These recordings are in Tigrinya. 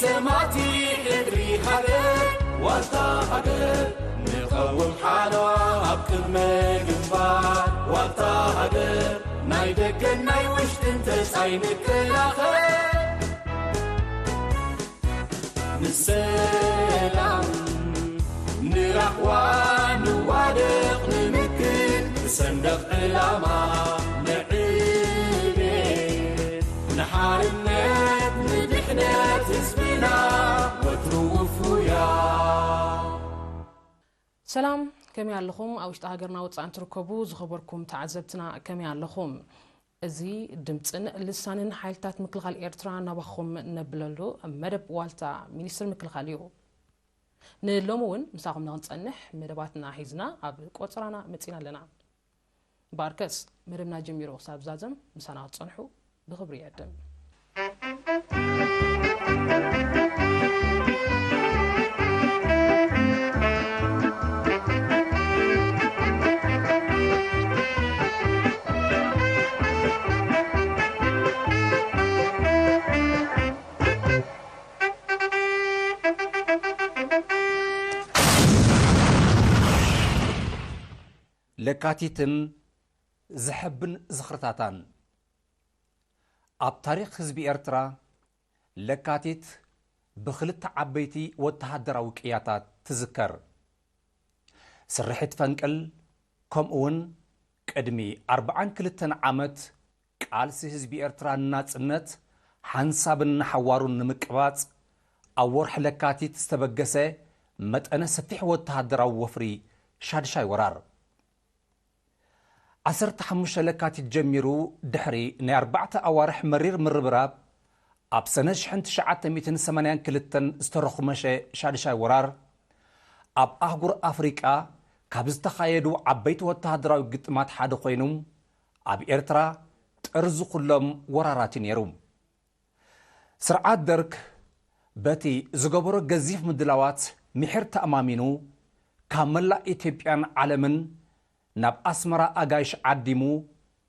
ሰማቲ ሕድሪ ሃገር ዋልታ ሃገር ንቐውም ሓለዋ ኣብ ቅድመ ግንባር ዋልታ ሃገር ናይ ደገን ናይ ውሽጥን ተጻይ ንከላኸል ንሰላም ንራህዋ ንዋደቕ ንምክን ብሰንደቕ ዕላማ ንዕቤት ንሓርነት ንድሕነት ህዝብና ወትሩ ውፉያ። ሰላም፣ ከመይ ኣለኹም? ኣብ ውሽጢ ሃገርና ወጻእን ትርከቡ ዝኸበርኩም ተዓዘብትና ከመይ ኣለኹም? እዚ ድምጽን ልሳንን ሓይልታት ምክልኻል ኤርትራ ናባኹም ነብለሉ መደብ ዋልታ ሚኒስትሪ ምክልኻል እዩ። ንሎሚ እውን ምሳኹም ንኽንጸንሕ መደባትና ሒዝና ኣብ ቆጽራና መጺና ኣለና። እምበኣርከስ መደብና ጀሚሩ ክሳብ ዛዘም ምሳና ክትጸንሑ ብኽብሪ ይዕድም። ለካቲትን ዘሐብን ዝኽርታታን። ኣብ ታሪኽ ህዝቢ ኤርትራ ለካቲት ብኽልተ ዓበይቲ ወተሃደራዊ ቅያታት ትዝከር። ስርሒት ፈንቅል፣ ከምኡውን ቅድሚ ኣርብዓን ክልተን ዓመት ቃልሲ ህዝቢ ኤርትራ ንናጽነት ሓንሳብን ንሓዋሩን ንምቅባጽ ኣብ ወርሒ ለካቲት ዝተበገሰ መጠነ ሰፊሕ ወተሃደራዊ ወፍሪ ሻድሻይ ወራር። ዓሰርተ ሓሙሽተ ለካቲት ጀሚሩ ድሕሪ ናይ ኣርባዕተ ኣዋርሕ መሪር ምርብራብ ኣብ ሰነ ሽሕን ትሽዓተ ሚእትን ሰማንያን ክልተን ዝተረኹመሸ ሻድሻይ ወራር ኣብ ኣህጉር ኣፍሪቃ ካብ ዝተኻየዱ ዓበይቲ ወተሃደራዊ ግጥማት ሓደ ኮይኑ ኣብ ኤርትራ ጥርዚ ኩሎም ወራራት እዩ ነይሩ። ስርዓት ደርግ በቲ ዝገበሮ ገዚፍ ምድላዋት ምሒር ተኣማሚኑ ካብ መላእ ኢትዮጵያን ዓለምን ናብ ኣስመራ ኣጋይሽ ዓዲሙ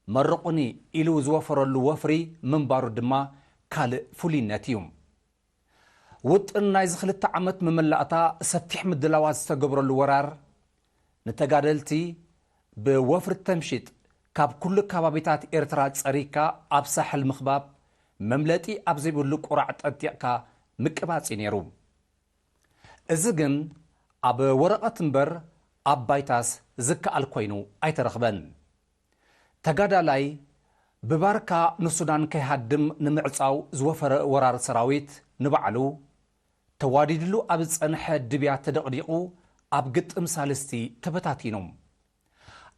መርቑኒ ኢሉ ዝወፈረሉ ወፍሪ ምንባሩ ድማ ካልእ ፍሉይነት እዩ። ውጥን ናይዚ ክልተ ዓመት መመላእታ ሰፊሕ ምድላዋት ዝተገብረሉ ወራር ንተጋደልቲ ብወፍሪ ተምሺጥ ካብ ኩሉ ከባቢታት ኤርትራ ጸሪግካ ኣብ ሳሕል ምኽባብ መምለጢ ኣብ ዘይብሉ ቁራዕ ጠጢቕካ ምቅባጽ እዩ ነይሩ። እዚ ግን ኣብ ወረቐት እምበር ኣብ ባይታስ ዝከኣል ኮይኑ ኣይተረኽበን። ተጋዳላይ ብባርካ ንሱዳን ከይሃድም ንምዕጻው ዝወፈረ ወራር ሰራዊት ንባዕሉ ተዋዲድሉ ኣብ ዝጸንሐ ድብያ ተደቕዲቑ ኣብ ግጥም ሳልስቲ ተበታቲኑ።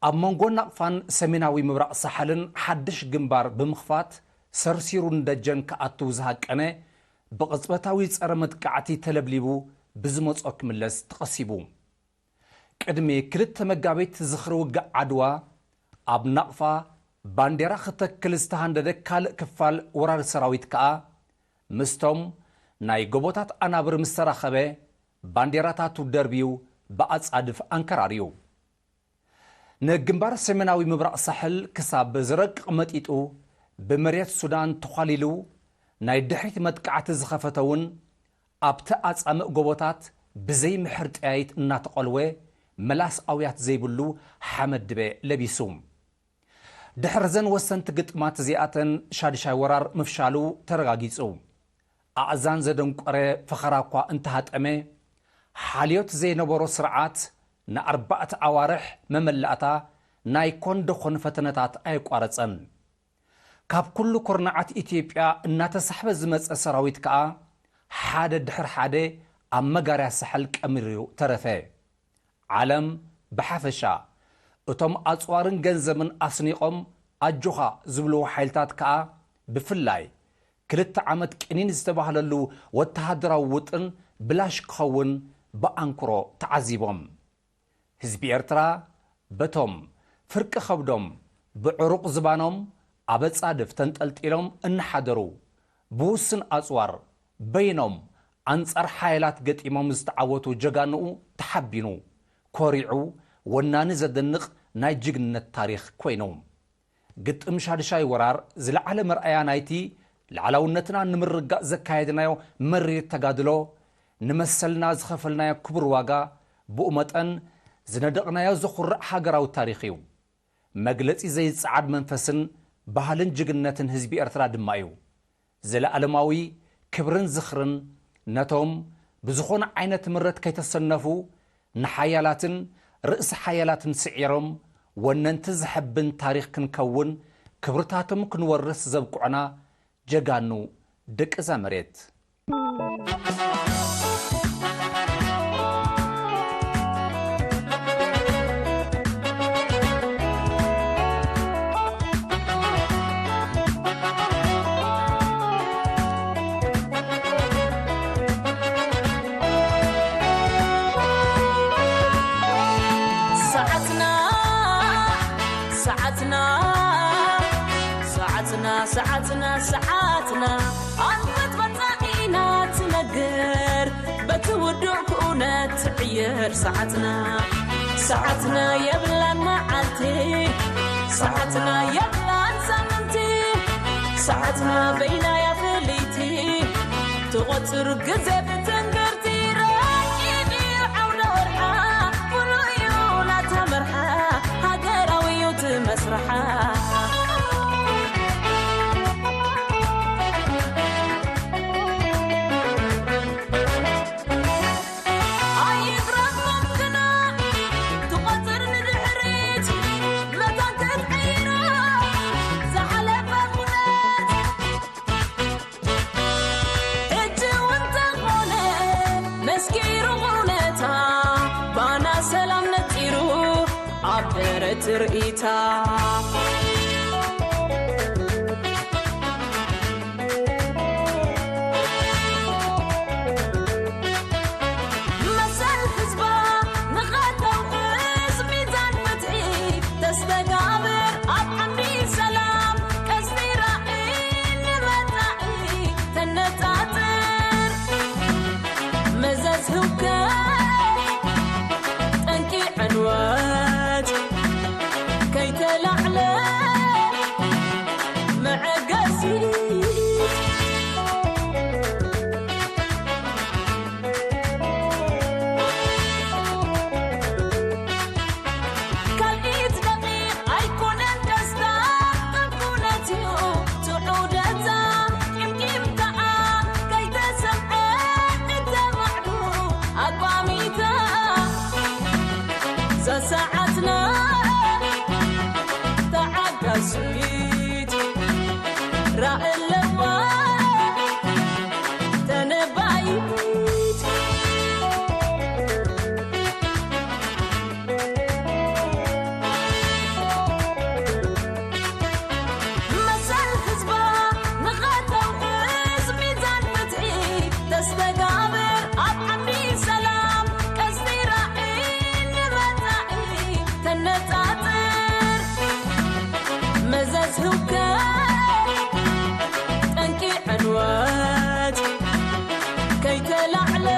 ኣብ መንጎ ናቕፋን ሰሜናዊ ምብራቕ ሳሕልን ሓድሽ ግንባር ብምኽፋት ሰርሲሩ ንደጀን ክኣቱ ዝሃቀነ ብቕጽበታዊ ጸረ መጥቃዕቲ ተለብሊቡ ብዝመጾ ክምለስ ተቐሲቡ። ቅድሚ ክልተ መጋቢት ዝኽሪ ውግእ ዓድዋ ኣብ ናቕፋ ባንዴራ ክተክል ዝተሃንደደ ካልእ ክፋል ወራሪ ሰራዊት ከኣ ምስቶም ናይ ጎቦታት ኣናብር ምስ ተራኸበ ባንዴራታቱ ደርብዩ ብኣጻድፍ ኣንከራርዩ። ንግንባር ሰሜናዊ ምብራቕ ሳሕል ክሳብ ዝረቅቕ መጢጡ ብመሬት ሱዳን ተዃሊሉ ናይ ድሕሪት መጥቃዕቲ ዝኸፈተ እውን ኣብቲ ኣጻምእ ጎቦታት ብዘይ ምሕር ጠያይት እናተቐልወ መላስ ኣውያት ዘይብሉ ሓመድ ድበ ለቢሱ። ድሕሪ ዘን ወሰንቲ ግጥማት እዚኣተን ሻድሻይ ወራር ምፍሻሉ ተረጋጊጹ። ኣእዛን ዘደንቆረ ፈኸራ እኳ እንተሃጠመ፣ ሓልዮት ዘይነበሮ ስርዓት ንኣርባዕተ ኣዋርሕ መመላእታ ናይ ኮን ደኾን ፈተነታት ኣየቋረጸን። ካብ ኩሉ ኩርናዓት ኢትዮጵያ እናተሳሕበ ዝመጸ ሰራዊት ከኣ ሓደ ድሕሪ ሓደ ኣብ መጋርያ ሳሕል ቀሚሩ ተረፈ። ዓለም ብሓፈሻ፣ እቶም ኣጽዋርን ገንዘብን ኣስኒቖም ኣጆኻ ዝብልዎ ሓይልታት ከኣ ብፍላይ፣ ክልተ ዓመት ቅኒን ዝተባህለሉ ወተሃደራዊ ውጥን ብላሽ ክኸውን ብኣንክሮ ተዓዚቦም። ህዝቢ ኤርትራ በቶም ፍርቂ ከብዶም ብዕሩቕ ዝባኖም ኣብ ኣጻድፍ ተንጠልጢሎም እናሓደሩ፣ ብውሱን ኣጽዋር በይኖም ኣንጻር ሓይላት ገጢሞም ዝተዓወቱ ጀጋንኡ ተሓቢኑ፣ ኮሪዑ፣ ወናኒ ዘደንቕ ናይ ጅግንነት ታሪኽ ኮይኑ። ግጥም ሻድሻይ ወራር ዝለዓለ መርኣያ ናይቲ ልዓላውነትና ንምርጋእ ዘካየድናዮ መሪር ተጋድሎ፣ ንመሰልና ዝኸፈልናዮ ክቡር ዋጋ፣ ብኡ መጠን ዝነደቕናዮ ዘኹርዕ ሃገራዊ ታሪኽ እዩ። መግለጺ ዘይጸዓድ መንፈስን ባህልን ጅግንነትን ህዝቢ ኤርትራ ድማ እዩ። ዘለኣለማዊ ክብርን ዝኽርን ነቶም ብዝኾነ ዓይነት ምረት ከይተሰነፉ፣ ንሓያላትን ርእሰ ሓያላትን ስዒሮም፣ ወነንቲ ዘሐብን ታሪኽ ክንከውን፣ ክብርታቶም ክንወርስ ዘብቁዕና ጀጋኑ ደቂ እዛ መሬት። ሰዓትና፣ ሰዓትና፣ ሰዓትና፣ ሰዓትና፣ ሰዓትና፣ ኣንፈት ፈንጻ ኢና ትነግር፣ በቲ ውዱእ ክእውነት ትዕየር ሰዓትና። ሰዓትና የብላን መዓልቲ፣ ሰዓትና የብላን ሳምንቲ፣ ሰዓትና በይናያ ፍልይቲ፣ ትቖጽር ግዜ ብትንግርቲ፣ ረቂቕ እዩ ዓውደ ወርሓ፣ ፍሉይ እዩ ናታ መርሓ፣ ሃገራዊ እዩ እቲ መስርሓ። ኣይትረፍን ግና ትቖጽር ንድሕሪት፣ መታን ክትዕይሮ ዝሓለፈ ኩነት። ሕጂ እውን ተኾነ መስኪሩ ኩነታ፣ ባና ሰላም ነጺሩ ኣብ ደረት ርእይታ። መሰል ህዝባ ንኸተውሕስ ሚዛን ፍትሒ ተስተጋብር ኣብ ዓምዲ ሰላም ቀስኒ ራዕይ ንመጻኢ ተነጻጽር። መዘዝ ህውከት ጠንቂ ዕንወት ከይተላዕለ መዐገሲ። ካልኢት ደቂቕ ኣይኮነን ደስታ፣ ከም ኩነት እዩ እቲ ዑደታ። ቂምቂምታኣ ከይተሰምዐ እተማዕዱ ኣቋሚታ። እዛ ሰዓትና ተዓጋሲት ራእይ ኣለዋ ተነባይት። መሰል ህዝባ ንኸተውሕስ ሚዛን ፍትሒ ተስተጋብር ኣብ ዓምዲ ሰላም ቀስኒ ራዕይ ንመጻኢ ተነጻጽር። መዘዝ ህውከት ጠንቂ ዕንወት ከይተላዕለ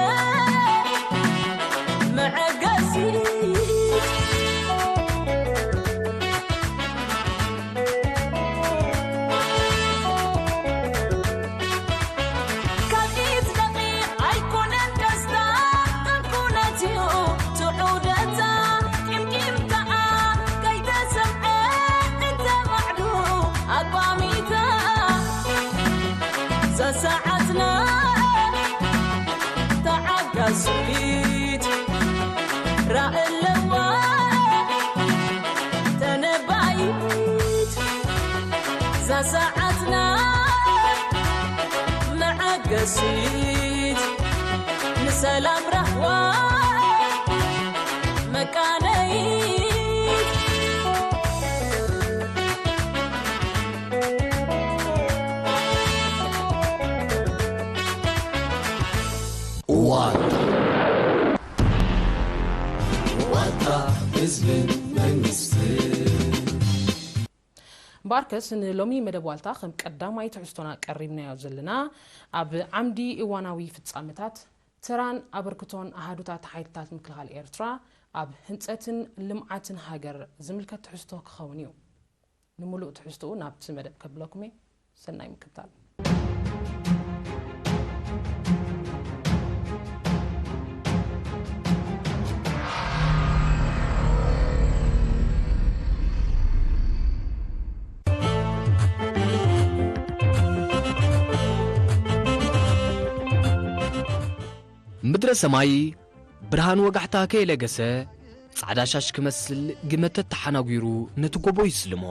መዐገሲ። ካልኢት ደቂቕ ኣይኮነን ደስታ፣ ከም ኩነት እዩ እቲ ዑደታ። ቂምቂምታኣ ከይተሰምዐ እተማዕዱ ኣቋሚታ። እዛ ሰዓትና ተዓጋሲት ራእይ ኣለዋ ተነባይት። እዛ ሰዓትና መዐገሲት ንሰላም ራህዋ መቃነይት። ዋታ፣ ዋታ ህዝብን መንግስትን። እምበኣርከስ ንሎሚ መደብ ዋልታ ከም ቀዳማይ ትሕዝቶና ቀሪብናዮ ዘለና፣ ኣብ ዓምዲ እዋናዊ ፍጻመታት ተራን ኣበርክቶን ኣሃዱታት ሓይልታት ምክልኻል ኤርትራ ኣብ ህንጸትን ልምዓትን ሃገር ዝምልከት ትሕዝቶ ክኸውን እዩ። ንምሉእ ትሕዝቶኡ ናብቲ መደብ ከብለኩም እየ። ሰናይ ምክትታል። ምድረ ሰማይ ብርሃን ወጋሕታ ከየለገሰ፣ ጻዕዳ ሻሽ ክመስል ግመ ተተሓናጒሩ ነቲ ጎቦ ይስልሞ።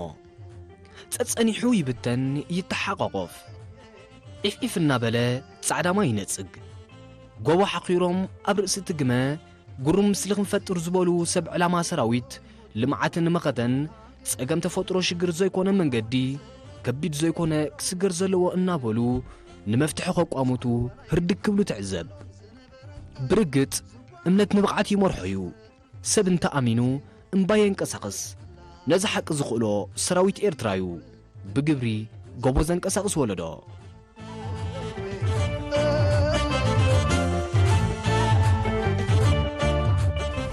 ጸጸኒሑ ይብተን፣ ይተሓቋቖፍ። ዒፍ ዒፍ እናበለ ጻዕዳ ማይ ይነጽግ። ጎቦ ሓኺሮም ኣብ ርእሲ እቲ ግመ ጉሩም ምስሊ ክንፈጥር ዝበሉ ሰብ ዕላማ ሰራዊት ልምዓትን መኸተን ጸገም ተፈጥሮ ሽግር ዘይኮነ መንገዲ ከቢድ ዘይኮነ ክስገር ዘለዎ እናበሉ ንመፍትሒ ከቋምቱ ህርድግ ክብሉ ትዕዘብ። ብርግጽ እምነት ንብቕዓት ይመርሖ እዩ። ሰብ እንተኣሚኑ እምባ የንቀሳቕስ። ነዚ ሓቂ ዝኽእሎ ሰራዊት ኤርትራ እዩ። ብግብሪ ጎቦ ዘንቀሳቕስ ወለዶ።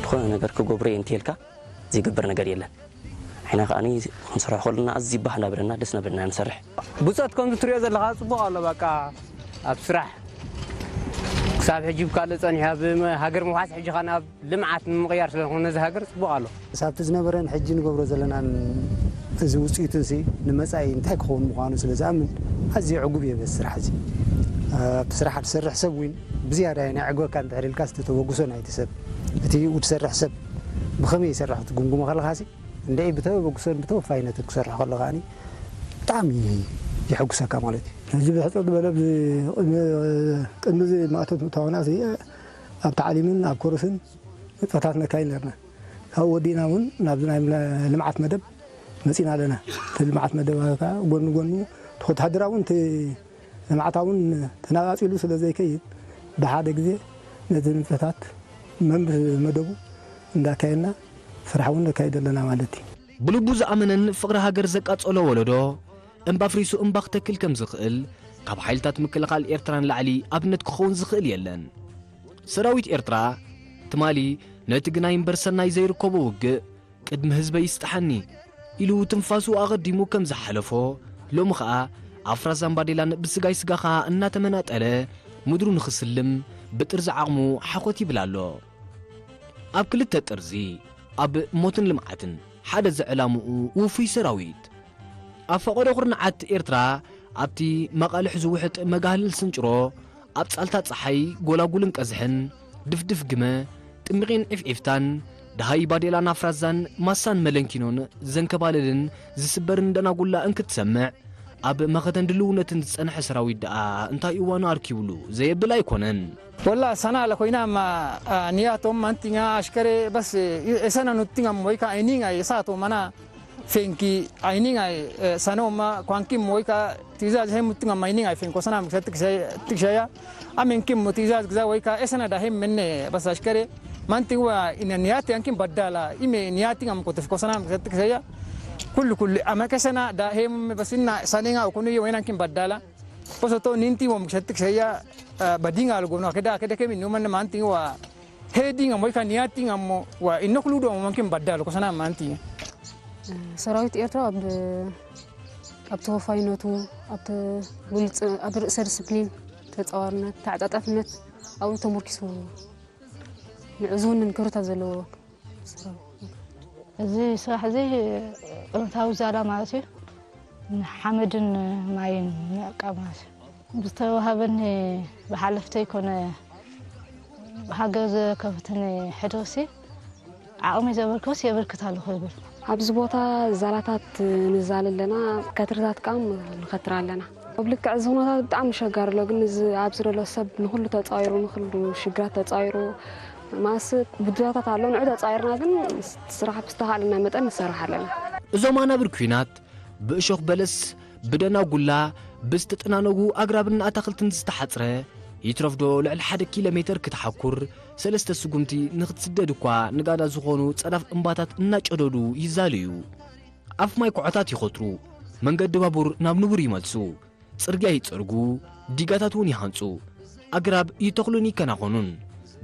ዝኾነ ነገር ክገብሮ እየ እንተልካ ዘይግበር ነገር የለን። ንሕና ከኣ ክንሰርሖ ከለና ኣዝዩ ባህ እናበለና ደስ እናበለና ንሰርሕ። ብጾት ከምዚ ትሪኦ ዘለኻ ጽቡቕ ኣሎ። በቃ ኣብ ስራሕ ክሳብ ሕጂ ብካልእ ጸኒሐ፣ ብሃገር ምውሓስ ሕጂ ኸኣ ናብ ልምዓት ንምቕያር ስለ ዝኾነ ነዚ ሃገር ጽቡቕ ኣሎ። ሳብቲ ዝነበረን ሕጂ ንገብሮ ዘለናን እዚ ውጽኢቱንሲ ንመጻኢ እንታይ ክኸውን ምዃኑ ስለ ዝኣምን ኣዝየ ዕጉብ እየ በዚ ስራሕ እዚ። ኣብቲ ስራሕ ትሰርሕ ሰብ እውን ብዝያዳ የዕግበካ እንድሕር ኢልካ ዝተተበግሶ ናይቲ ሰብ፣ እቲ ትሰርሕ ሰብ ብኸመይ ይሰርሕ ክትግምግሞ ከለኻሲ እንድዒ ብተበግሶን ብተወፋይነትን ክሰርሕ ከሎ ከኣኒ ብጣዕሚ የሐጉሰካ ማለት እዩ። ሕጂ ብሕጽር ዝበለ ኣብዚ ቅድሚ፣ ቅድሚ እዚ ማእቶት ምእታውና እዚ ኣብ ታዕሊምን ኣብ ኮርስን ንጥፈታት ነካይድ ነርና። ካብኡ ወዲእና እውን ናብዚ ናይ ምለ-፣ ልምዓት መደብ መጺና ኣለና። እቲ ልምዓት መደብ ከዓ ጎኒ ጎኑ እቲ ወተሃደራዊ እውን እቲ ልምዓታውን ተነጻጺሉ ስለ ዘይከይድ፣ ብሓደ ግዜ ነቲ ንጥፈታት መምብ-፣ መደቡ እንዳካየድና ስራሕ እውን ነካይድ ኣለና ማለት እዩ። ብልቡ ዝኣመነን ፍቕሪ ሃገር ዘቃጸሎ ወለዶ፣ እምባ ኣፍሪሱ እምባ ክተክል ከም ዝኽእል፣ ካብ ሓይልታት ምክልኻል ኤርትራ ንላዕሊ ኣብነት ክኸውን ዝኽእል የለን። ሰራዊት ኤርትራ ትማሊ ነቲ ግናይ እምበር ሰናይ ዘይርከቦ ውግእ ቅድሚ ህዝበይ ይስጥሓኒ ኢሉ ትንፋሱ ኣቐዲሙ ከም ዝሓለፎ፣ ሎሚ ኸኣ ኣፍራዛን ባዴላን ብስጋይ ስጋኻ እናተመናጠለ ምድሩ ንኽስልም ብጥርዚ ዓቕሙ ሓኾት ይብል ኣሎ። ኣብ ክልተ ጥርዚ፣ ኣብ ሞትን ልምዓትን፣ ሓደ ዝዕላምኡ ውፉይ ሰራዊት። ኣብ ፈቐዶ ኩርናዓት ኤርትራ፣ ኣብቲ መቓልሕ ዝውሕጥ መጋህልል ስንጭሮ፣ ኣብ ጻልታ ጸሓይ፣ ጎላጉልን ቀዝሕን፣ ድፍድፍ ግመ፣ ጥሚቒን ዒፍዒፍታን፣ ደሃይ ባዴላን ኣፍራዛን፣ ማሳን መለንኪኖን ዘንከባልልን ዝስበርን ደናጉላ እንክትሰምዕ፣ ኣብ መኸተን ድልውነትን ዝጸንሐ ሰራዊት ደኣ እንታይ እዋኑ ኣርኪቡሉ ዘየብል ኣይኮነን። ወላ ሰና ለኮይና ማ ንያቶም ማንቲኛ ኣሽከሬ በስ ኤሰና ኑቲኛ ሞይካ ኣይኒኛ የሳቶ መና ፌንኪ ኣይኒኛ ሰኖማ ኳንኪ ሞይካ ትእዛዝ ሄም ኑቲኛ ማይኒኛ ፌንኮ ሰና ምክሰ ትክሸያ ኣሜንኪ ሞ ትእዛዝ ግዛ ወይካ ኤሰና ዳ ሄም መነ በስ ኣሽከሬ ማንቲዋ ኢነ ንያት ያንኪን በዳላ ኢሜ ንያቲኛ ምኮተፍ ኮሰና ምክሰ ትክሸያ ኩሉ ኩሉ ኣመከሰና ዳ ሄም በስና ሰኔኛ ኩኑ ወይናንኪን በዳላ ኮሰቶ ኒንቲ ሞ ምክሰ ትክሸያ በዲንጋ ኣልጎኖ ከዳ ከደ ከሚ ኑመን ማንቲዋ ሄዲንጋ ሞይካ ኒያቲንጋ ሞ ዋ ኢነክሉ ዶ ሞንኪን በዳል ኮሰና ማንቲ ሰራዊት ኤርትራ ኣብ ኣብ ተወፋይነቱ፣ ኣብ ተ-፣ ግልጽ፣ ኣብ ርእሰ ዲስፕሊን፣ ተጻዋርነት፣ ተዓጻጻፍነት ኣብኡ ተመርኪሱ ንዕዙውንን ክብርታት ዘለዎ ሰራዊት። እዚ ስራሕ እዚ እውነታዊ ዝያዳ ማለት እዩ። ንሓመድን ማይን ምዕቃብ ማለት እዩ። ብዝተዋሃበኒ ብሓለፍተይ ኮነ ብሃገር ዝከፈተኒ ሕድርሲ ዓቕሚ ዘበርከስ የበርክት ኣለኹ ይብል። ኣብዚ ቦታ ዛላታት ንዛል ኣለና፣ ከትርታት ከዓ ንኸትር ኣለና። ኣብ ልክዕ እዚ ኩነታት ብጣዕሚ ሸጋሪ ኣሎ፣ ግን እዚ ኣብዚ ዘሎ ሰብ ንኹሉ ተጻዊሩ፣ ንኹሉ ሽግራት ተጻዊሩ፣ ማስ ብድሆታት ኣሎ፣ ንዑ ተጻዊርና ግን ስራሕ ብዝተኻእለና መጠን ንሰርሕ ኣለና። እዞም ኣናብር ኲናት ብእሾኽ በለስ፣ ብደናጉላ፣ ብዝተጠናነጉ ኣግራብን ኣታኽልትን ዝተሓጽረ፣ ይትረፍዶ ልዕሊ ሓደ ኪሎ ሜተር ክትሓኩር፣ ሰለስተ ስጉምቲ ንኽትስደድ እኳ ንጋዳ ዝኾኑ ጸዳፍ እምባታት እናጨደዱ ይዛልዩ። ኣፍ ማይ ኩዖታት ይኸትሩ፣ መንገዲ ባቡር ናብ ንቡር ይመልሱ፣ ጽርግያ ይጸርጉ፣ ዲጋታት እውን ይሃንጹ፣ ኣግራብ ይተኽሉን ይከናኸኑን።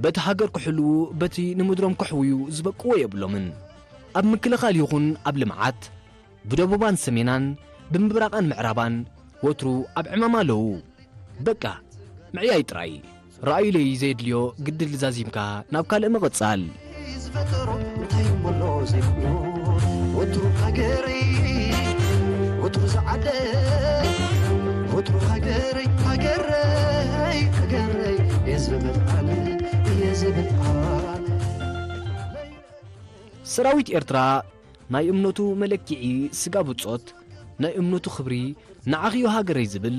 በቲ ሃገር ክሕልዉ፣ በቲ ንምድሮም ከሕውዩ ዝበቅዎ የብሎምን። ኣብ ምክልኻል ይኹን ኣብ ልምዓት፣ ብደቡባን ሰሜናን፣ ብምብራቓን ምዕራባን ወትሩ ኣብ ዕማም ኣለዉ። በቃ ምዕያይ ጥራይ። ራእዩለይ ዘየድልዮ ግድል ዛዚምካ ናብ ካልእ ምቕጻል። ዝፈጠሮ እንታይ እሞ ኣሎ ዘይብሎ ወትሩ ሃገረይ ወትሩ ዝዓደ ወትሩ ሃገረይ ሃገረይ ሃገረይ እየ ዝብል ኣነ እየ ዝብል ኣነ ሰራዊት ኤርትራ ናይ እምነቱ መለክዒ ስጋ ብጾት፣ ናይ እምነቱ ክብሪ ንዓኺዮ ሃገረይ ዝብል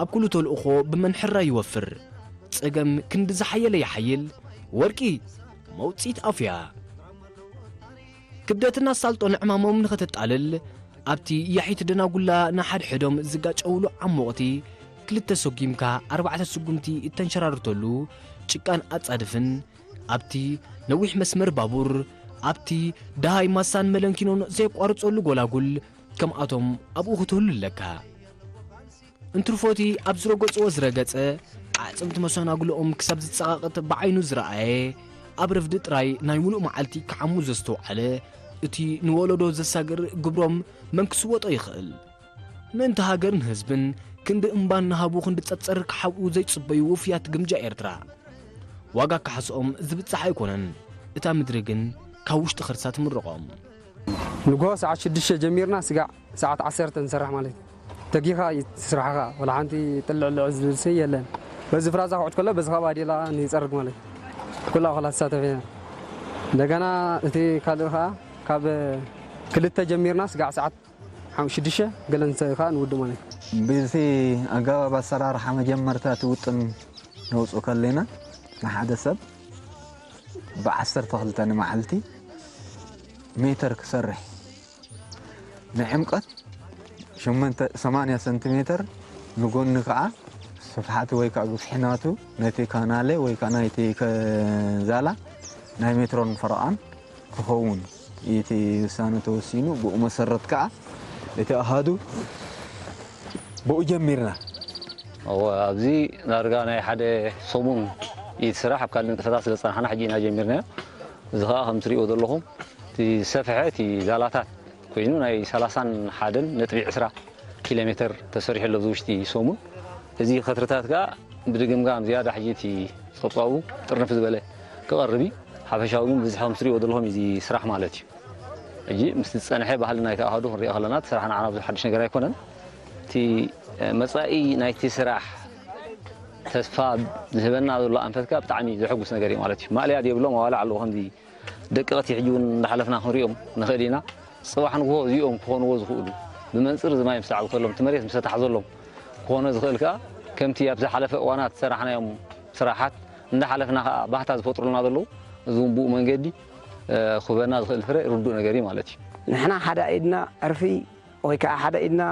ኣብ ኩሉ ተልእኾ ብመንሕራ ይወፍር። ጸገም ክንዲ ዝሓየለ ይሓይል፣ ወርቂ መውጽኢት ኣፉያ። ክብደትና ኣሳልጦ ንዕማሞም ንኸተጣልል ኣብቲ ያሒት ደናጉላ ንሓድሕዶም ዝጋጨውሉ ዓሞቕቲ ክልተ ሰጒምካ ኣርባዕተ ስጉምቲ እተንሸራርተሉ ጭቃን ኣጻድፍን ኣብቲ ነዊሕ መስመር ባቡር ኣብቲ ደሃይ ማሳን መለንኪኖን ዘየቋርጸሉ ጎላጉል ከምኣቶም ኣብኡ ክትህሉ ኣለካ። እንትርፎቲ ኣብ ዝረገጽዎ ዝረገጸ ኣዕጽምቲ መሰናግልኦም ክሳብ ዝጸቓቕጥ ብዓይኑ ዝረኣየ ኣብ ረፍዲ ጥራይ ናይ ምሉእ መዓልቲ ክዓሙ ዘስተውዓለ እቲ ንወለዶ ዘሳግር ግብሮም መን ክስወጦ ይኽእል? ምእንቲ ሃገርን ህዝብን ክንዲ እምባ እናሃቡ ክንዲ ጸጸር ክሓብኡ ዘይጽበዩ ውፍያት ግምጃ ኤርትራ ዋጋ ካሕስኦም ዝብጻሕ ኣይኮነን። እታ ምድሪ ግን ካብ ውሽጢ ኸርሳ ትምርቖም። ንግሆ ሰዓት ሽዱሽተ ጀሚርና ስጋዕ ሰዓት ዓሰርተ ንሰርሕ ማለት እዩ። ተጊኻ እዩ ስራሕኻ፣ ወላ ሓንቲ ጥልዕልዕ ዝብል ስይ የለን። በዚ ፍራዛ ክዕድ ከሎ በዚ ካብ ኣዴላ ንጸርግ ማለት እዩ። ኩላ ኮላ ትሳተፍ እያ። እንደገና እቲ ካልእ ኸዓ ካብ ክልተ ጀሚርና ስጋዕ ሰዓት ሓም- ሽዱሽተ ገለ ንሰ- ኸዓ ንውድእ ማለት እዩ። ብዚ ኣገባብ ኣሰራርሓ መጀመርታ እቲ ውጥን ነውፅኡ ከለና ንሓደ ሰብ ብዓሰርተ ክልተ ንመዓልቲ ሜተር ክሰርሕ ንዕምቀት ሸሞንተ ሰማንያ ሰንቲሜተር ንጎኒ ከዓ ስፍሓት ወይ ከዓ ግፍሒ ናቱ ነቲ ካናለ ወይ ከዓ ናይቲ ከ- ዛላ ናይ ሜትሮን ፈረቓን ክኸውን እቲ ውሳነ ተወሲኑ። ብኡ መሰረት ከዓ እቲ ኣሃዱ ብኡ ጀሚርና። እወ ኣብዚ ዳርጋ ናይ ሓደ ሰሙን እዩ እቲ ስራሕ ኣብ ካልእ ንጥፈታት ስለ ዝፀናሕና ሕጂ ኢና ጀሚርናዮ። እዚ ከዓ ከም ትሪእዎ ዘለኹም እቲ ዝሰፍሐ እቲ ዛላታት ኮይኑ ናይ ሰላሳን ሓደን ነጥቢ ዕስራ ኪሎ ሜተር ተሰሪሑ ኣሎ ኣብዚ ውሽጢ ሰሙን። እዚ ከትርታት ከዓ ብድግምጋም ዝያዳ ሕጂ እቲ ፀብፃቡ ጥርንፍ ዝበለ ክቐርብ እዩ። ሓፈሻዊ ግን ብዝሒ ከም ትሪእዎ ዘለኹም እዩ እዚ ስራሕ ማለት እዩ። ሕጂ ምስቲ ዝፀንሐ ባህሊ ናይቲ ኣሃዱ ክንሪኦ ከለና እቲ ስራሕ ንዓና ብዙሕ ሓድሽ ነገር ኣይኮነን። እቲ መፃኢ ናይቲ ስራሕ ተስፋ ዝህበና ዘሎ ኣንፈት ከዓ ብጣዕሚ ዘሐጉስ ነገር እዩ ማለት እዩ። ማእለያ ዘይብሎም ኣዋልዕ ኣለዎ ከምዚ ደቀቕቲ ሕጂ እውን እንዳሓለፍና ክንሪኦም ንኽእል ኢና። ፅባሕ ንግሆ እዚኦም ክኾንዎ ዝኽእሉ ብመንፅር እዚ ማይ ምስ ተዓብከሎም እቲ መሬት ምስ ተታሕዘሎም ክኾኖ ዝኽእል ከዓ ከምቲ ኣብ ዝሓለፈ እዋናት ዝሰራሕናዮም ስራሓት እንዳሓለፍና ከዓ ባህታ ዝፈጥሩልና ዘለዉ እዚ እውን ብኡ መንገዲ ክበና ዝኽእል ፍረ ርዱእ ነገር እዩ ማለት እዩ። ንሕና ሓደ ኢድና ዕርፊ ወይ ከዓ ሓደ ኢድና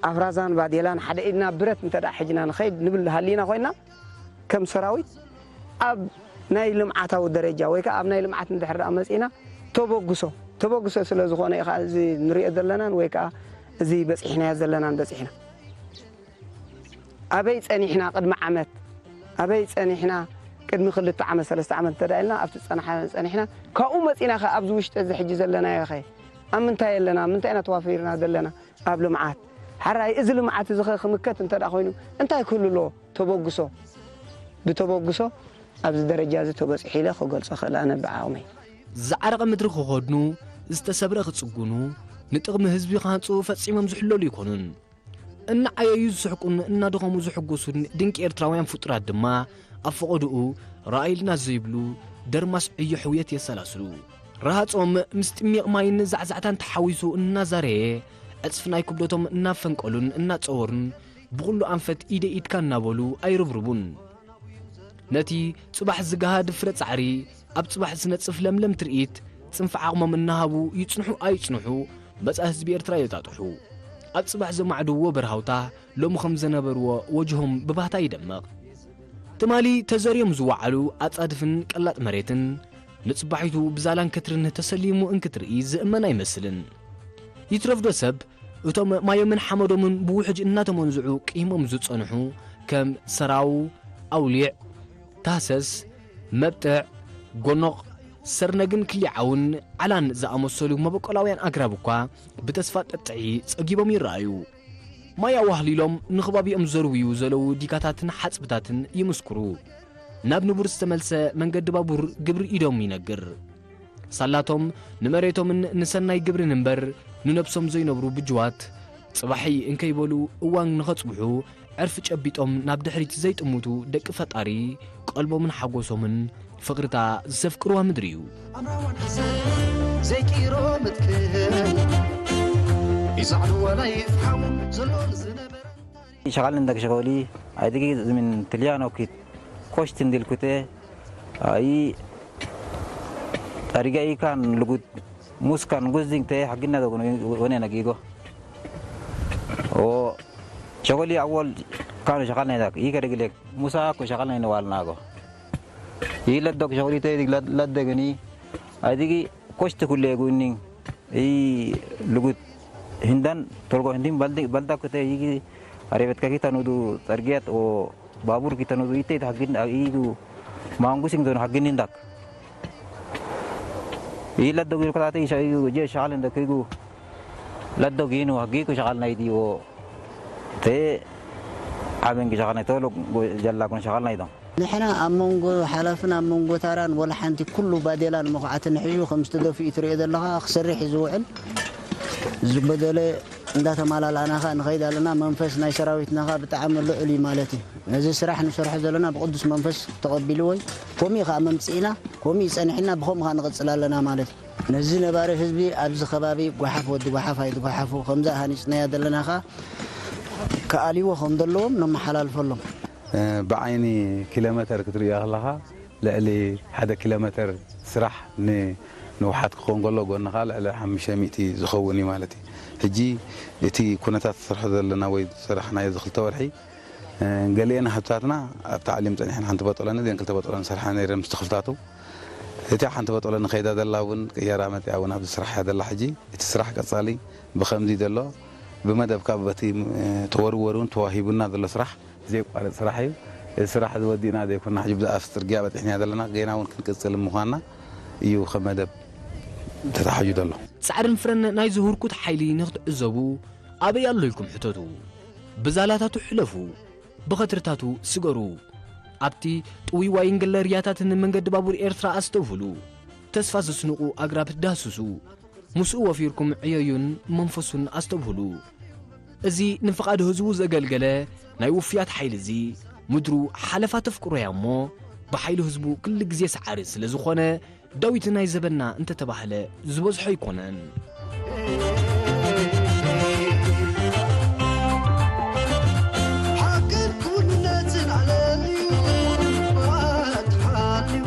ኣፍራዛን ባዴላን ሓደ ኢድና ብረት እንተ ደኣ ሒዝና ንኸይድ ንብል ሃሊና ኮይና ከም ሰራዊት ኣብ ናይ ልምዓታዊ ደረጃ ወይ ከዓ ኣብ ናይ ልምዓት እንድሕር ደኣ መፂእና ተበግሶ ተበግሶ ስለ ዝኾነ እዩ ከዓ እዚ ንሪኦ ዘለናን ወይ ከዓ እዚ በፂሕናዮ ዘለናን በፂሕና። ኣበይ ጸኒሕና ቅድሚ ዓመት ኣበይ ጸኒሕና ቅድሚ ክልተ ዓመት ሰለስተ ዓመት እንተ ኢልና ኣብቲ ዝጸናሕና ጸኒሕና ካብኡ መጺና ከ ኣብዚ ውሽጢ እዚ ሕጂ ዘለናዮ ከ ኣብ ምንታይ ኣለና ኣብ ምንታይ ኢና ተዋፊርና ዘለና ኣብ ልምዓት ሓራይ እዚ ልምዓት እዚ ከ ክምከት እንተ ኮይኑ እንታይ ክህሉ ኣለዎ ተበግሶ ብተበግሶ ኣብዚ ደረጃ እዚ ተበጺሑ ኢለ ክገልጾ ክእል ኣነ ብዓቕመይ። ዝዓረቐ ምድሪ ክኸድኑ ዝተሰብረ ክጽጉኑ ንጥቕሚ ህዝቢ ክሃንጹ ፈጺሞም ዝሕለሉ ኣይኮኑን። እናዓየዩ ዝስሕቁን እናደኸሙ ዝሕጎሱን ድንቂ ኤርትራውያን ፍጡራት ድማ ኣብ ፈቐድኡ ረኣይልና ዘይብሉ ደርማስ ዕዮ ሕውየት የሰላስሉ። ረሃጾም ምስ ጥሚቕ ማይን ዛዕዛዕታን ተሓዊሱ እናዛረየ ዕጽፊ ናይ ክብደቶም እናፈንቀሉን እናጸወሩን ብኹሉ ኣንፈት ኢደ ኢድካ እናበሉ ኣይርብርቡን። ነቲ ጽባሕ ዝገሃድ ፍረ ጻዕሪ ኣብ ጽባሕ ዝነጽፍ ለምለም ትርኢት ጽንፊ ዓቕሞም እናሃቡ ይጽንሑ ኣይጽንሑ መጻኢ ህዝቢ ኤርትራ የጣጥሑ። ኣብ ጽባሕ ዘማዕድዎ በርሃውታ ሎሚ ከም ዘነበርዎ ወጅሆም ብባህታ ይደምቕ። ትማሊ ተዘርዮም ዝወዓሉ ኣጻድፍን ቀላጥ መሬትን ንጽባሒቱ ብዛላን ከትርን ተሰሊሙ እንክትርኢ ዝእመን ኣይመስልን። ይትረፍዶ ሰብ እቶም ማዮምን ሓመዶምን ብውሕጅ እናተመንዝዑ ቅሂሞም ዝጸንሑ ከም ሰራው፣ ኣውሊዕ፣ ታህሰስ፣ መብጥዕ፣ ጎኖቕ፣ ሰርነግን ክሊዓውን ዓላን ዝኣመሰሉ መበቆላውያን ኣግራብ እኳ ብተስፋ ጠጥዒ ጸጊቦም ይረኣዩ። ማይ ኣዋህሊሎም ንኽባቢኦም ዘርውዩ ዘለዉ ዲጋታትን ሓጽብታትን ይምስክሩ። ናብ ንቡር ዝተመልሰ መንገዲ ባቡር ግብሪ ኢዶም ይነግር። ሳላቶም ንመሬቶምን ንሰናይ ግብርን እምበር ንነብሶም ዘይነብሩ ብጅዋት፣ ጽባሒ እንከይበሉ እዋን ንኸጽብሑ ዕርፊ ጨቢጦም ናብ ድሕሪት ዘይጥምቱ ደቂ ፈጣሪ ቀልቦምን ሓጎሶምን ፍቕርታ ዘፍቅርዋ ምድሪ እዩ። ኣምራዋን ሕሰ ዘይቂሮ ምትክል ይዛዕሉ ወላ ይፍሓሙ ዘሎ ንዝነበረ ሸቃል እንደክ ሸቆሊ ኣይድጊ ዝምን ትልያኖ ኪት ኮሽት እንዲል ኩቴ ኣይ ጠሪጋ ኢካን ልጉት ሙስካን ጉዝዲንግ ተ ሓግና ዶ ወኔ ነጊጎ ኦ ሸቆሊ ኣወል ካኑ ሸቃል ናይዳክ ይከ ደግሌክ ሙሳ ኮ ሸቃል ናይ ንዋልናጎ ይለዶክ ሸቆሊ ተ ለደግኒ ኣይድጊ ኮሽት ኩሌ ጉኒ ይ ልጉት ህንዳን ቶልጎ ህንዲን ባልዳ ኩተ ይጊ ኣሬበት ከኪታ ኑዱ ጸርግያት ኦ ባቡር ኪታ ኑዱ ይተ ይትሐግን ይዱ ማንጉሲን ዞን ሐግን እንዳክ ይለዶ ጊሩ ከታተ ይሻዩ ጀ ሻል እንደ ክጉ ለዶ ጊኑ ሐጊኩ ሻል ናይ ዲዎ ተ ዓበን ሻል ናይ ቶሎ ጀላኩን ሻል ናይ ዶም ንሕና ኣብ መንጎ ሓላፍን ኣብ መንጎ ታራን ወላ ሓንቲ ኩሉ ባዴላን መኹዓትን ሒዙ ከም ዝተደፍኡ ትሪኦ ዘለኻ ክሰርሕ እዩ ዝውዕል። ዝበደለ እንዳተማላላእና ኸኣ ንኸይድ ኣለና። መንፈስ ናይ ሰራዊትና ኸኣ ብጣዕሚ ልዑል እዩ ማለት እዩ። ነዚ ስራሕ ንሰርሖ ዘለና ብቅዱስ መንፈስ ተቐቢልዎ እዩ። ከምኡ እዩ ኸኣ መምጽኢና፣ ከምኡ እዩ ጸኒሕና፣ ብኸምኡ ኸኣ ንቕጽል ኣለና ማለት እዩ። ነዚ ነባሪ ህዝቢ ኣብዚ ከባቢ ጓሓፍ ወዲ ጓሓፍ ኣይትጓሓፉ፣ ከምዛ ሃኒጽናያ ዘለና ኸኣ ክኣልይዎ ከም ዘለዎም ነመሓላልፈሎም። ብዓይኒ ኪሎ ሜተር ክትርእዮ ከለኻ ልዕሊ ሓደ ኪሎ ሜተር ስራሕ ንንውሓት ክኸውን ከሎ ጎንኻ ልዕሊ ሓሙሽተ ሚእቲ ዝኸውን እዩ ማለት እዩ። ሕጂ እቲ ኩነታት ዝሰርሖ ዘለና ወይ ዝሰራሕናዮ እዚ ክልተ ወርሒ ገሊአን ሃብትታትና ኣብ ታዕሊም ጸኒሐን ሓንቲ በጦሎኒ እዚአን ክልተ በጦሎኒ ሰርሓ ነይረን ምስ ተኽልታቱ እታ ሓንቲ በጦሎኒ ከይዳ ዘላ እውን ቅየራ መጺኣ እውን ኣብዚ ስራሕ እያ ዘላ። ሕጂ እቲ ስራሕ ቀጻሊ ብኸምዚ ዘሎ ብመደብ ካብ በቲ ተወርወር እውን ተዋሂቡና ዘሎ ስራሕ ዘየቋርጽ ስራሕ እዩ። እዚ ስራሕ እዚ ወዲእና ዘይኮና ሕጂ ብዝኣፍ ጽርግያ በጺሕና ዘለና ጌና እውን ክንቅጽል ምዃንና እዩ ከም መደብ ተታሓዩ ዘሎ። ጻዕርን ፍረን ናይዚ ህርኩት ሓይሊ ንኽትዕዘቡ ኣበይ ኣሎ ኢልኩም ሕተቱ። ብዛላታቱ ሕለፉ፣ ብኸትርታቱ ስገሩ። ኣብቲ ጥውይዋይን ገለርያታትን መንገዲ ባቡር ኤርትራ ኣስተብህሉ። ተስፋ ዘስንቑ ኣግራብ ዳህስሱ። ምስኡ ወፊርኩም ዕየዩን መንፈሱን ኣስተብህሉ። እዚ ንፍቓድ ህዝቡ ዘገልገለ ናይ ውፍያት ሓይሊ እዚ፣ ምድሩ ሓለፋ ተፍቅሮ እያ እሞ፣ ብሓይሊ ህዝቡ ክሉ ግዜ ሰዓሪ ስለ ዝኾነ፣ ዳዊት ናይ ዘበንና እንተተባህለ ዝበዝሖ ኣይኮነን። ሓቅን ክውንነትን ኣለልዩ፣ ኣትሓልዩ።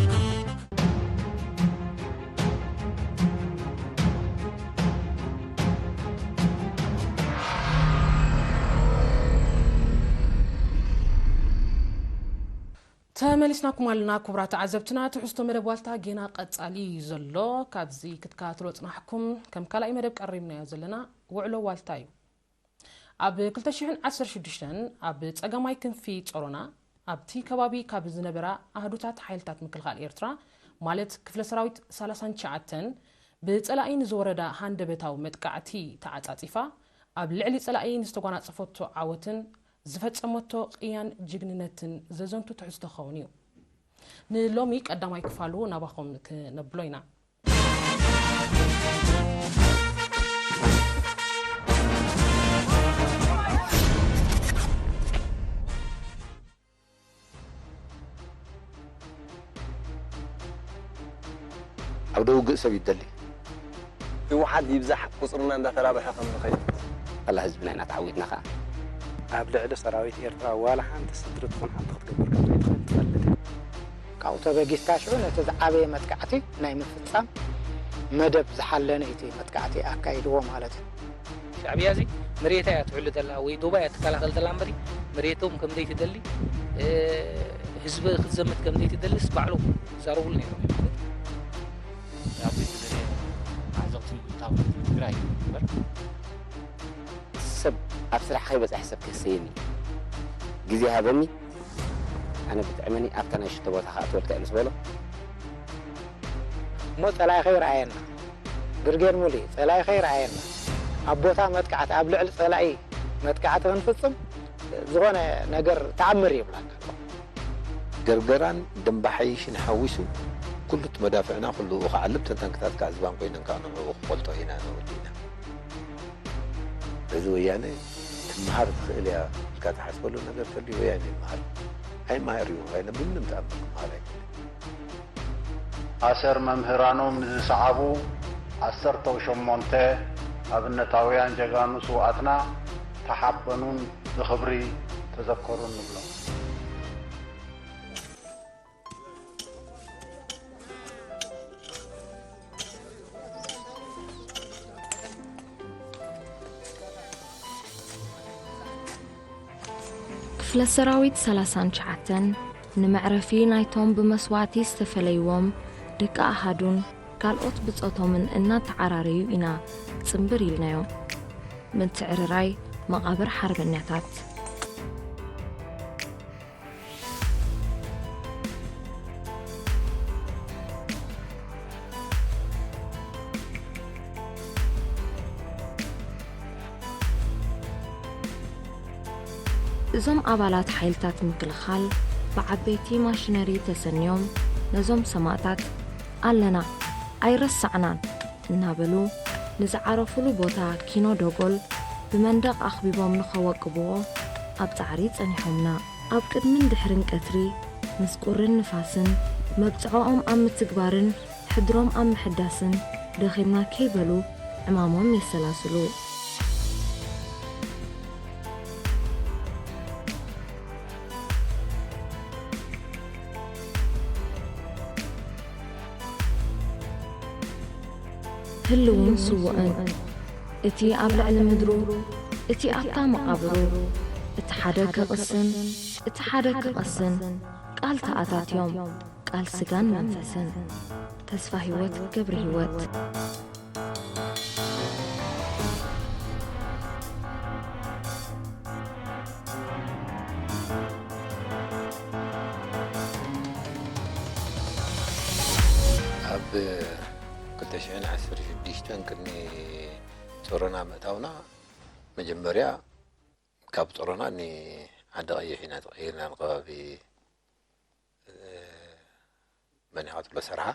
ተመሊስናኩም ኣለና ክቡራት ተዓዘብትና፣ ትሕዝቶ መደብ ዋልታ ጌና ቀጻሊ እዩ ዘሎ። ካብዚ ክትከታተሎ ጽናሕኩም፣ ከም ካልኣይ መደብ ቀሪብናዮ ዘለና ውዕሎ ዋልታ እዩ። ኣብ ክልተ ሽሕን ዓሰርተ ሽዱሽተን ኣብ ጸጋማይ ክንፊ ጾሮና፣ ኣብቲ ከባቢ ካብ ዝነበራ ኣህዱታት ሓይልታት ምክልኻል ኤርትራ፣ ማለት ክፍለ ሰራዊት ሰላሳን ትሽዓተን፣ ብጸላኢ ንዝወረዳ ሃንደበታዊ መጥቃዕቲ ተዓጻጺፋ፣ ኣብ ልዕሊ ጸላኢ ንዝተጓናጸፈቶ ዓወትን ዝፈጸመቶ ቅያን ጅግንነትን ዘዘንቱ ትሕዝቶ ክኸውን እዩ። ንሎሚ ቀዳማይ ክፋሉ ናባኹም ክነብሎ ኢና። ዓውደ ውግእ ሰብ እዩ ደሊ። ህወሓት ይብዛሕ ቁፅርና እንዳተራብሐ ከም ዝኸይድ። ኣላ ህዝብና ኢና ተዓዊትና ኸዓ። ኣብ ልዕሊ ሰራዊት ኤርትራ ዋላ ሓንቲ ስድሪ ትኹን ሓንቲ ክትገብር ከም ዘይትኽእል ትፈልጥ እያ። ካብኡ ተበጊስካ ሽዑ ነቲ ዝዓበየ መጥቃዕቲ ናይ ምፍጻም መደብ ዝሓለነ እዩ እቲ መጥቃዕቲ ኣካይድዎ ማለት እዩ። ሻዕብያ እዚ መሬታ እያ ትሕሉ ዘላ ወይ ዶባ እያ ትከላኸል ዘላ እምበሪ መሬቶም ከም ዘይትደሊ፣ እ፣ ህዝቢ ክትዘምት ከም ዘይትደልስ ባዕሎም ይዛረቡሉ ነይሮም እዮም ማለት እዩ። ኣብዚ ዝደለየ ዓዘቕትን ምእንታውን ትግራይ እዩ እምበር። ሰብ ኣብ ስራሕ ከይበፅሐ ሰብ ክህሰየኒ ግዜ ሃበኒ። ኣነ ብጥዕመኒ ኣብታ ናይ ሽቶ ቦታ ከኣትወልካ እየ ምስ በሎ። እሞ ጸላኢ ከይረኣየና፣ ብርጌድ ሙሊ ጸላኢ ከይረኣየና፣ ኣብ ቦታ መጥቃዕቲ ኣብ ልዕሊ ጸላኢ መጥቃዕቲ ክንፍጽም ዝኾነ ነገር ተኣምር የብላካ። ገርገራን ደምባሓይሽን ሓዊሱ ኩሉ እቲ መዳፍዕና ኩሉ ክዓልብ፣ ተን ታንክታት ከዓ ዝባን ኮይነን ከዓ ንዕኡ ክፈልጦ ኢና ንወዲ ኢና። በዚ ወያነ ትመሃር ትኽእል እያ ኢልካ ትሓስበሉ ነገር ተልዩ ወያነ ይመሃር። ኣይመሃር እዩ፣ ወያነ ብምንም ተኣምር ክመሃር ኣይክእልን። ኣሰር መምህራኖም ንዝሰዓቡ ዓሰርተው ሸሞንተ ኣብነታውያን ጀጋኑ ስውኣትና ተሓበኑን ብኽብሪ ተዘከሩን ንብሎም። ክፍለ ሰራዊት ሰላሳን ትሽዓተን ንመዕረፊ ናይቶም ብመስዋእቲ ዝተፈለይዎም ደቂ ኣሃዱን ካልኦት ብጾቶምን እናተዓራረዩ ኢና ጽንብር ኢልናዮም። ምትዕርራይ መቓብር ሓርበኛታት። እዞም ኣባላት ሓይልታት ምክልኻል ብዓበይቲ ማሽነሪ ተሰንዮም ነዞም ሰማእታት ኣለና ኣይረሳዕናን እናበሉ ንዝዓረፉሉ ቦታ ኪኖ ዶጎል ብመንደቕ ኣኽቢቦም ንኸወቅብዎ ኣብ ጻዕሪ ጸኒሖምና። ኣብ ቅድምን ድሕርን ቀትሪ ምስ ቁርን ንፋስን መብጽዖኦም ኣብ ምትግባርን ሕድሮም ኣብ ምሕዳስን ደኺምና ከይበሉ ዕማሞም የሰላስሉ። ህልውን ስዉእን፣ እቲ ኣብ ልዕሊ ምድሩ፣ እቲ ኣብታ መቓብሩ፣ እቲ ሓደ ክቕስን፣ እቲ ሓደ ክቐስን ቃል ተኣታትዮም፣ ቃል ስጋን መንፈስን። ተስፋ ህይወት ገብረህይወት። ኣብ ክልተ ሽሕን ዓሰርተ ሽዱሽተን ቅድሚ ጾሮና ምእታውና፣ መጀመርያ ካብ ጾሮና ንዓዲ ቀይሕ ኢና ተቐይርና፣ ንከባቢ፣ እ፣ መን ኢኻ ትብሎ፣ ሰርሓ።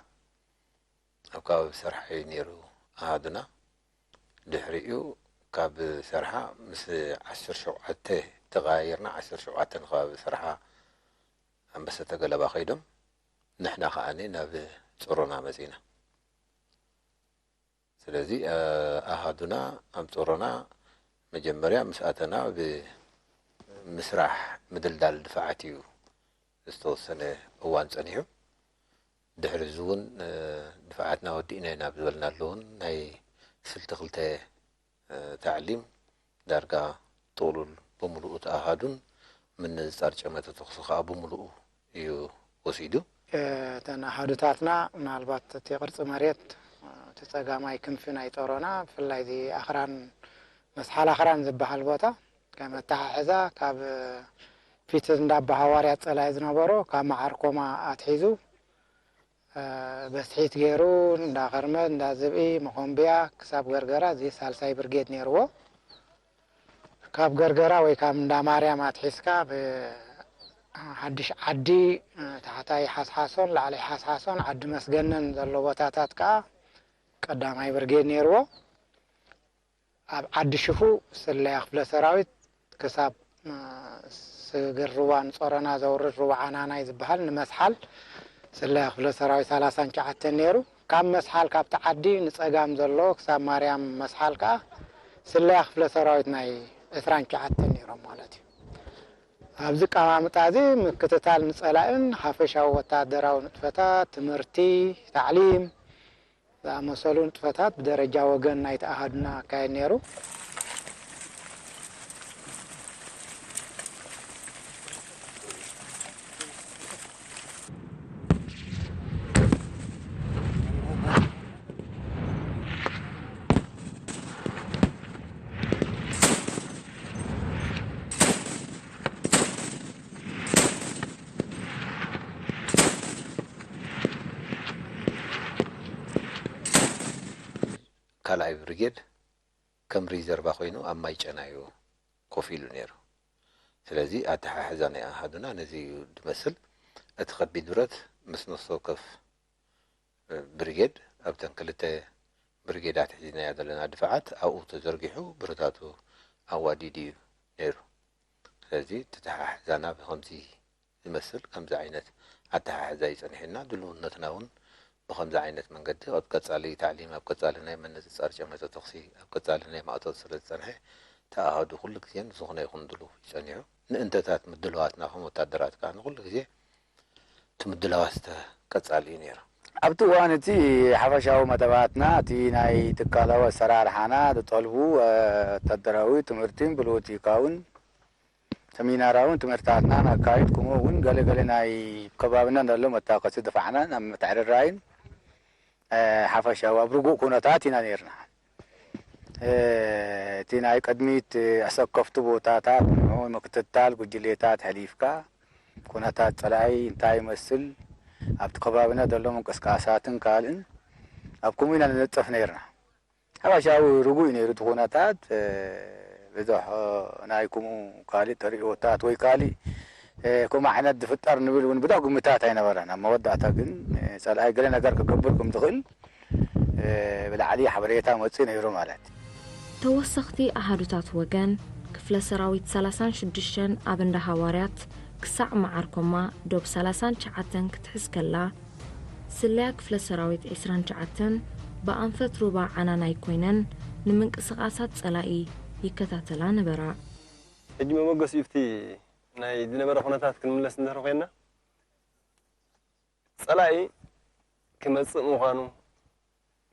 ኣብ ከባቢ ሰርሓ እዩ ነይሩ ኣሃዱና። ድሕሪኡ ካብ ሰርሓ ምስ ዓሰርተ ሸውዓተ ተቐያይርና፣ ዓሰርተ ሸውዓተ ንከባቢ ሰርሓ ኣንበሰተ ገለባ ከይዶም፣ ንሕና ከኣ ናብ ጾሮና መጺና። ስለዚ፣ እ፣ ኣሃዱና ኣብ ጾሮና መጀመርያ ምስ ኣተና ብምስራሕ ምድልዳል ድፋዓት እዩ ዝተወሰነ እዋን ጸኒሑ። ድሕሪ እዚ እውን፣ እ፣ ድፋዓትና ወዲእና ኢና ኣብ ዝበልናሉ እውን ናይ ስልቲ ክልተ፣ እ፣ ታዕሊም ዳርጋ ጥቕሉል ብምሉኡ እቲ ኣሃዱን ምንጻር ጨመተ ተኹሲ ከኣ ብምሉኡ እዩ ወሲዱ። እተን ኣሃዱታትና ምናልባት እቲ ቅርጺ መሬት፣ እቲ ጸጋማይ ክንፊ ናይ ጾሮና፣ ብፍላይ እዚ ኣኽራን፣ መስሓል ኣኽራን ዝበሃል ቦታ፣ ከም ኣተሓሕዛ ካብ ፊት እንዳ ኣባ ሃዋርያት ጸላኢ ዝነበሮ፣ ካብ መዓርኮማ ኣትሒዙ፣ እ፣ በስሒት ገይሩ፣ እንዳ ከርመት፣ እንዳ ዝብኢ፣ መኾምብያ፣ ክሳብ ገርገራ፣ እዚ ሳልሳይ ብርጌድ ነይርዎ። ካብ ገርገራ ወይ ካብ እንዳ ማርያም ኣትሒዝካ፣ ብሓድሽ ዓዲ፣ እ፣ ታሕታይ ሓስሓሶን ላዕላይ ሓስሓሶን ዓዲ መስገነን ዘሎ ቦታታት ከኣ ቀዳማይ ብርጌድ ነይርዎ። ኣብ ዓዲ ሽፉ ስለያ ክፍለ ሰራዊት ክሳብ፣ እ፣ ስግር ሩባን ጾረና ዘውርድ ሩባ ዓናናይ ዝበሃል ንመስሓል ስለያ ክፍለ ሰራዊት ሰላሳን ትሽዓተን ነይሩ። ካብ መስሓል ካብቲ ዓዲ ንጸጋም ዘሎ ክሳብ ማርያም መስሓል ከኣ ስለያ ክፍለ ሰራዊት ናይ ዕስራን ትሽዓተን ነይሮም ማለት እዩ። ኣብዚ ኣቀማምጣ እዚ ምክትታል ንጸላእን ሓፈሻዊ ወታደራዊ ንጥፈታት፣ ትምህርቲ፣ ታዕሊም፣ ዝኣመሰሉ ንጥፈታት ብደረጃ ወገን ናይቲ ኣሃዱና ኣካየድ ነይሩ። ካልኣይ ብሪጌድ ከም ሪዘርቫ ኮይኑ ኣብ ማይ ጨና እዩ ኮፍ ኢሉ ነይሩ። ስለዚ ኣተሓሕዛ ናይ ኣሃዱና ነዚ እዩ ዝመስል። እቲ ከቢድ ብረት ምስ ነፍሲ ወከፍ ብርጌድ ኣብተን ክልተ ብርጌዳት ሒዝናዮ ዘለና ድፋዓት ኣብኡ ተዘርጊሑ ብረታቱ ኣዋዲዱ እዩ ነይሩ። ስለዚ ተተሓሕዛና ብኸምዚ ዝመስል ከምዚ ዓይነት ኣተሓሕዛ እዩ ጸኒሑና። ድልውነትና እውን ብኸምዚ ዓይነት መንገዲ ኣብ ቀጻሊ ታዕሊም፣ ኣብ ቀጻሊ ናይ ምንጽጻር ጨመተ ተኹሲ፣ ኣብ ቀጻሊ ናይ ማእቶት ስለ ዝጸንሐ፣ እቲ ኣሃዱ ኩሉ ግዜ ንዝኾነ ይኹን ድሉው እዩ ጸኒሑ። ንእንተታት ምድላዋትና ከም ወታደራት ከኣ ንኹሉ ግዜ እቲ ምድላዋት ቀጻሊ እዩ ነይሩ። ኣብቲ እዋን እቲ ሓፈሻዊ መደባትና፣ እቲ ናይ ትካላዊ ኣሰራርሓና ዝጠልቡ፣ እ፣ ወታደራዊ ትምህርቲን ፖለቲካውን ሰሚናራውን ትምህርታትና ነካይድ፣ ከምኡ እውን ገለ ገለ ናይ ከባብና ዘሎ መታወኸሲ ድፋዕና ናብ ምትዕርራይን፣ እ፣ ሓፈሻዊ ኣብ ርጉእ ኩነታት ኢና ነይርና። እ፣ እቲ ናይ ቅድሚት ኣሰከፍቲ ቦታታት፣ ንዕኡ ምክትታል ጉጅሌታት ሕሊፍካ፣ ኩነታት ጸላኢ እንታይ ይመስል፣ ኣብቲ ከባቢና ዘሎ ምንቅስቃሳትን ካልእን ኣብ ከምኡ ኢና ንነጥፍ ነይርና። ሓፈሻዊ ርጉእ እዩ ነይሩ እቲ ኩነታት። እ፣ ብዙሕ፣ እ፣ ናይ ከምኡ ካልእ ተርእዮታት ወይ ካልእ፣ እ፣ ከምኡ ዓይነት ዝፍጠር ንብል እውን ብዙሕ ግምታት ኣይነበረን። ኣብ መወዳእታ ግን፣ እ፣ ጸላኢ ገለ ነገር ክገብር ከም ዝኽእል፣ እ፣ ብላዕሊ ሓበሬታ መጽኡ ነይሩ ማለት እዩ። ተወሰኽቲ ኣሃዱታት ወገን፣ ክፍለ ሰራዊት ሰላሳን ሽዱሽተን ኣብ እንዳ ሃዋርያት ክሳዕ መዓርኮማ ዶብ ሰላሳን ትሽዓተን ክትሕዝ ከላ፣ ስለያ ክፍለ ሰራዊት ዕስራን ትሽዓተን ብኣንፈት ሩባ ዓናናይ ኮይነን ንምንቅስቓሳት ጸላኢ ይከታተላ ነበራ። ሕጂ መበገሲኡ ኣብቲ ናይ ዝነበረ ኩነታት ክንምለስ እንድሕር ኮይንና፣ ጸላኢ ክመጽእ ምዃኑ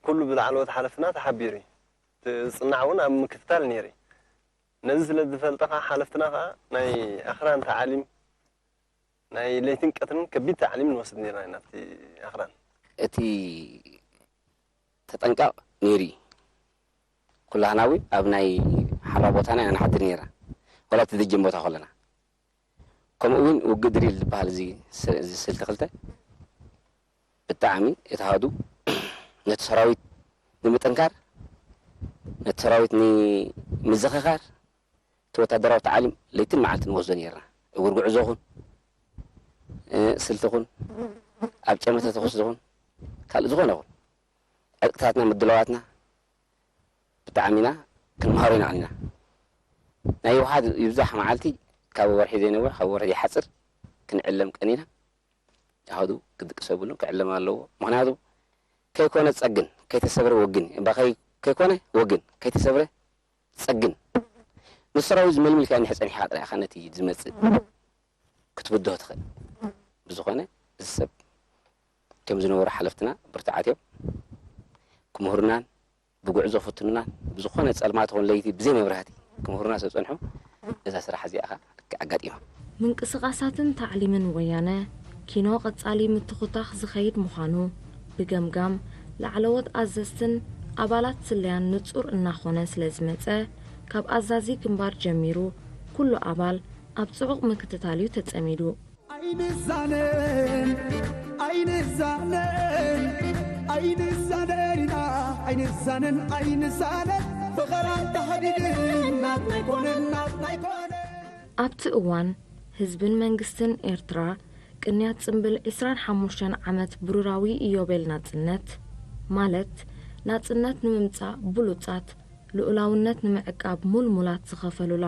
ኩሉ ብላዕለዎት ሓለፍትና ተሓቢሩ እዩ። እቲ ዝጽናዕ እውን ኣብ ምክትታል ነይሩ እዩ። ነዚ ስለ ዝፈልጠ ከኣ ሓለፍትና ከኣ ናይ ኣኽራን ታዕሊም፣ ናይ ለይትን ቀትርን ከቢድ ታዕሊም ንወስድ ነይርና ኢና ኣብቲ ኣኽራን። እቲ ተጠንቀቕ ነይሩ እዩ። ኩላህና እውን ኣብ ናይ ሓራ ቦታና ኢና ንሓድር ነይርና። ዋላ እቲ ደጀን ቦታ ከለና። ከምኡ እውን ውግእ ድሪል ዝበሃል እዚ ስ-፣ እዚ ስልቲ ክልተ ብጣዕሚ እቲ ኣሃዱ ነቲ ሰራዊት ንምጥንካር፣ ነቲ ሰራዊት ንምዝኽኻር፣ እቲ ወታደራዊ ታዕሊም ለይትን መዓልትን ንወስዶ ነይርና። እውር ጉዕዞ ኹን፣ እ፣ ስልቲ ኹን፣ ኣብ ጨመተ ተኹሲ ኹን፣ ካልእ ዝኾነ ኹን፣ ዕጥቅታትና፣ ምድላዋትና ብጣዕሚ ኢና ክንምሃሮ ኢና ቀኒና። ናይ ህወሓት ይብዛሕ መዓልቲ ካብ ወርሒ ዘይነውሕ፣ ካብ ወርሒ ዘይሓጽር ክንዕለም ቀኒና። ኣሃዱ ክድቅስ የብሉን፣ ክዕለም ኣለዎ። ምኽንያቱ ከይኮነ ጸግን፣ ከይተሰብረ ወግን። እባ ከይ-፣ ከይኮነ ወግን፣ ከይተሰብረ ጸግን። ንሰራዊት ዝመልምልካ እንድሕር ጸኒሕካ ጥራይ ኢኻ ነቲ ዝመጽእ ክትብድሆ ትኽእል። ብዝኾነ፣ እዚ ሰብ ከም ዝነበሩ ሓለፍትና ብርቱዓት እዮም። ክምህሩናን ብጉዕዞ ክፍትኑናን ብዝኾነ ጸልማት ይኹን ለይቲ ብዘይ መብራህቲ ክምህሩና ስለ ዝጸንሑ፣ እዛ ስራሕ እዚኣ ኸኣ ልክዕ ኣጋጢማ። ምንቅስቓሳትን ታዕሊምን ወያነ ኪኖ ቀጻሊ ምትኹታኽ ዝኸይድ ምዃኑ ብገምጋም ላዕለዎት ኣዘዝትን ኣባላት ስለያን ንጹር እናኾነ ስለ ዝመጸ፣ ካብ ኣዛዚ ግንባር ጀሚሩ ኩሉ ኣባል ኣብ ጽዑቕ ምክትታል እዩ ተጸሚዱ። ኣይንዛነን፣ ኣይንዛነን፣ ኣይንዛነን ኢና፣ ኣይንዛነን፣ ኣይንዛነን፣ ፈኸራ ተሃዲድን ናትና ኣይኮነን፣ ናትና ኣይኮነን። ኣብቲ እዋን ህዝብን መንግስትን ኤርትራ ቅንያት ጽምብል ዕስራን ሓሙሽተን ዓመት ብሩራዊ ኢዮቤል ናጽነት፣ ማለት ናጽነት ንምምጻእ ብሉጻት፣ ልኡላውነት ንምዕቃብ ሙልሙላት ዝኸፈሉላ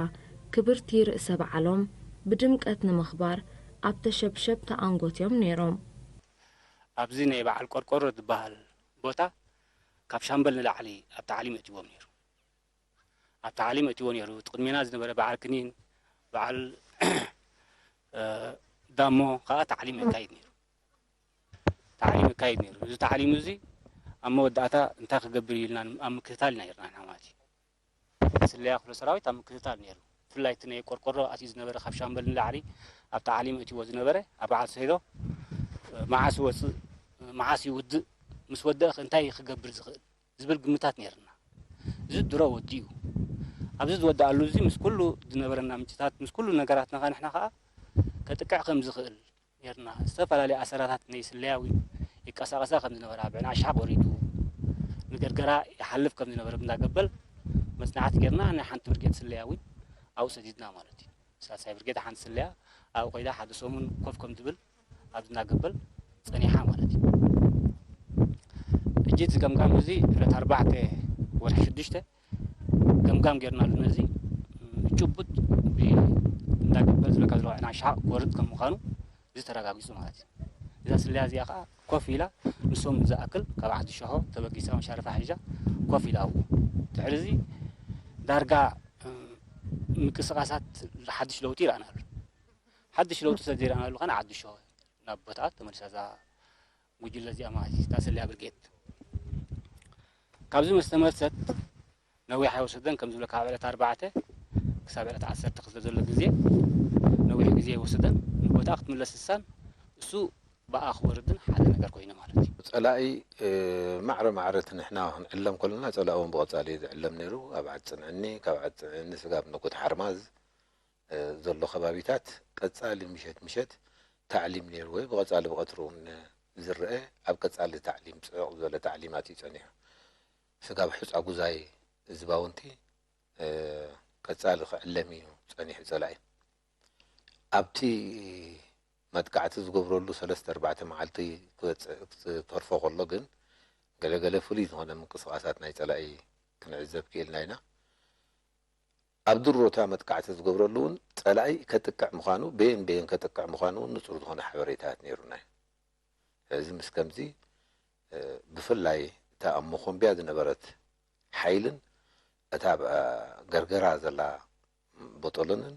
ክብርቲ ርእሰ በዓሎም ብድምቀት ንምኽባር ኣብ ተሸብሸብ ተኣንጎትዮም ነይሮም። ኣብዚ ናይ በዓል ቆርቆሮ ዝበሃል ቦታ ካብ ሻምበል ንላዕሊ ኣብ ታዕሊም የእትዎም ነይሩ። ኣብ ታዕሊም የእትዎ ነይሩ። እቲ ቅድሜና ዝነበረ በዓል ክኒን፣ በዓል፣ እ፣ ዳሞ ከኣ ታዕሊም የካይድ ነይሩ። ታዕሊም የካይድ ነይሩ። እዚ ታዕሊም እዚ ኣብ መወዳእታ እንታይ ክገብር እዩ ኢልና ኣብ ምክትታል ኢና ነይርና ንሕና ማለት እዩ። ስለያ ክፍለ ሰራዊት ኣብ ምክትታል ነይሩ። ብፍላይ እቲ ናይ ቆርቆሮ ኣትዩ ዝነበረ ካብ ሻምበል ንላዕሊ ኣብ ታዕሊም እትዎ ዝነበረ ኣብ በዓል ሰይዶ፣ እ፣ መዓስ ይወፅእ፣ መዓስ ይውድእ፣ ምስ ወደእ ከ እንታይ ክገብር ዝኽእል ዝብል ግምታት ነይርና። እዚ ድሮ ወዲኡ። ኣብዚ ዝወደኣሉ እዚ ምስ ኩሉ ዝነበረና ምንጭታት፣ ምስ ኩሉ ነገራትና ከ ንሕና ከኣ ከጥቅዕ ከም ዝኽእል ኔርና። ዝተፈላለያ ኣሰራታት ናይ ስለያ እውን ይቀሳቐሳ ከም ዝነበራ፣ ብዕናሻ ቆሪዱ ንገርገራ ይሓልፍ ከም ዝነበረ እንዳገበል መጽናዕቲ ጌርና፣ ናይ ሓንቲ ብርጌድ ስለያ እውን ኣብኡ ሰዲድና ማለት እዩ። ሳልሳይ ብርጌድ ሓንቲ ስለያ ኣብኡ ኮይዳ ሓደ ሰሙን ኮፍ ከም ትብል ኣብ ዝናገበል ጸኒሓ ማለት እዩ። ሕጂ እዚ ገምጋም እዚ ዕለት ኣርባዕተ ወርሒ ሽዱሽተ ገምጋም ጌርናሉ። ነዚ ጭቡጥ ብእንዳ ገበል ዝብለካ ዘሎ ዕናሻ ክወርድ ከም ምዃኑ እዚ ተረጋጊጹ ማለት እዩ። እዛ ስለያ እዚኣ ከዓ ኮፍ ኢላ ንሶም ዝኣክል ካብ ዓዲ ሸሆ ተበጊሳ መሻረፋ ሒዛ ኮፍ ኢላ ኣብኡ። ድሕሪ እዚ ዳርጋ ምንቅስቃሳት ሓድሽ ለውጢ ይረኣናሉ። ሓድሽ ለውጢ ስለ ዘይረኣናሉ ከነ ዓዲ ሸሆ ናብ ቦታኣ ተመሊሳ እዛ ጉጅለ እዚኣ ማለት እዩ። እታ ስለያ ብርጌድ ካብዚ ምስ ተመልሰት ነዊሕ ኣይወሰደን። ከም ዝብለካ ካብ ዕለት ኣርባዕተ ክሳብ ዕለት ዓሰርተ ክልተ ዘሎ ግዜ ነዊሕ ግዜ ኣይወሰደን። ንቦታ ክትምለስ እሳን እሱ ብኣ ክወርድን ሓደ ነገር ኮይኑ ማለት እዩ። ጸላኢ፣ እ፣ ማዕረ ማዕረ እቲ ንሕና ክንዕለም ከለና ጸላኢ እውን ብቐጻሊ እዩ ዝዕለም ነይሩ። ኣብ ዓዲ ጽንዕኒ፣ ካብ ዓዲ ጽንዕኒ ስጋብ ነጎት ሓርማዝ፣ እ፣ ዘሎ ከባቢታት ቀጻሊ ምሸት ምሸት ታዕሊም ነይሩ ወይ ብቐጻሊ ብቐትሪ እውን ዝረአ ኣብ ቀጻሊ ታዕሊም ጽዑቕ ዝበለ ታዕሊማት እዩ ጸኒሑ። ስጋብ ሑጻ ጉዛይ ህዝባውንቲ፣ እ፣ ቀጻሊ ክዕለም እዩ ጸኒሑ ጸላኢ። ኣብቲ መጥቃዕቲ ዝገብረሉ ሰለስተ ኣርባዕተ መዓልቲ ክበጽ-፣ ክተርፎ ከሎ ግን ገለገለ ፍሉይ ዝኾነ ምንቅስቓሳት ናይ ጸላኢ ክንዕዘብ ክኢልና ኢና። ኣብ ድሮ እታ መጥቃዕቲ ዝገብረሉ እውን ጸላኢ ከጥቅዕ ምዃኑ፣ በየን በየን ከጥቅዕ ምዃኑ እውን ንጹር ዝኾነ ሓበሬታታት ነይሩና እዩ። እዚ ምስ ከምዚ፣ እ፣ ብፍላይ እታ ኣብ መኾምቢያ ዝነበረት ሓይልን እታ ኣብ፣ እ፣ ገርገራ ዘላ ቦጦሎንን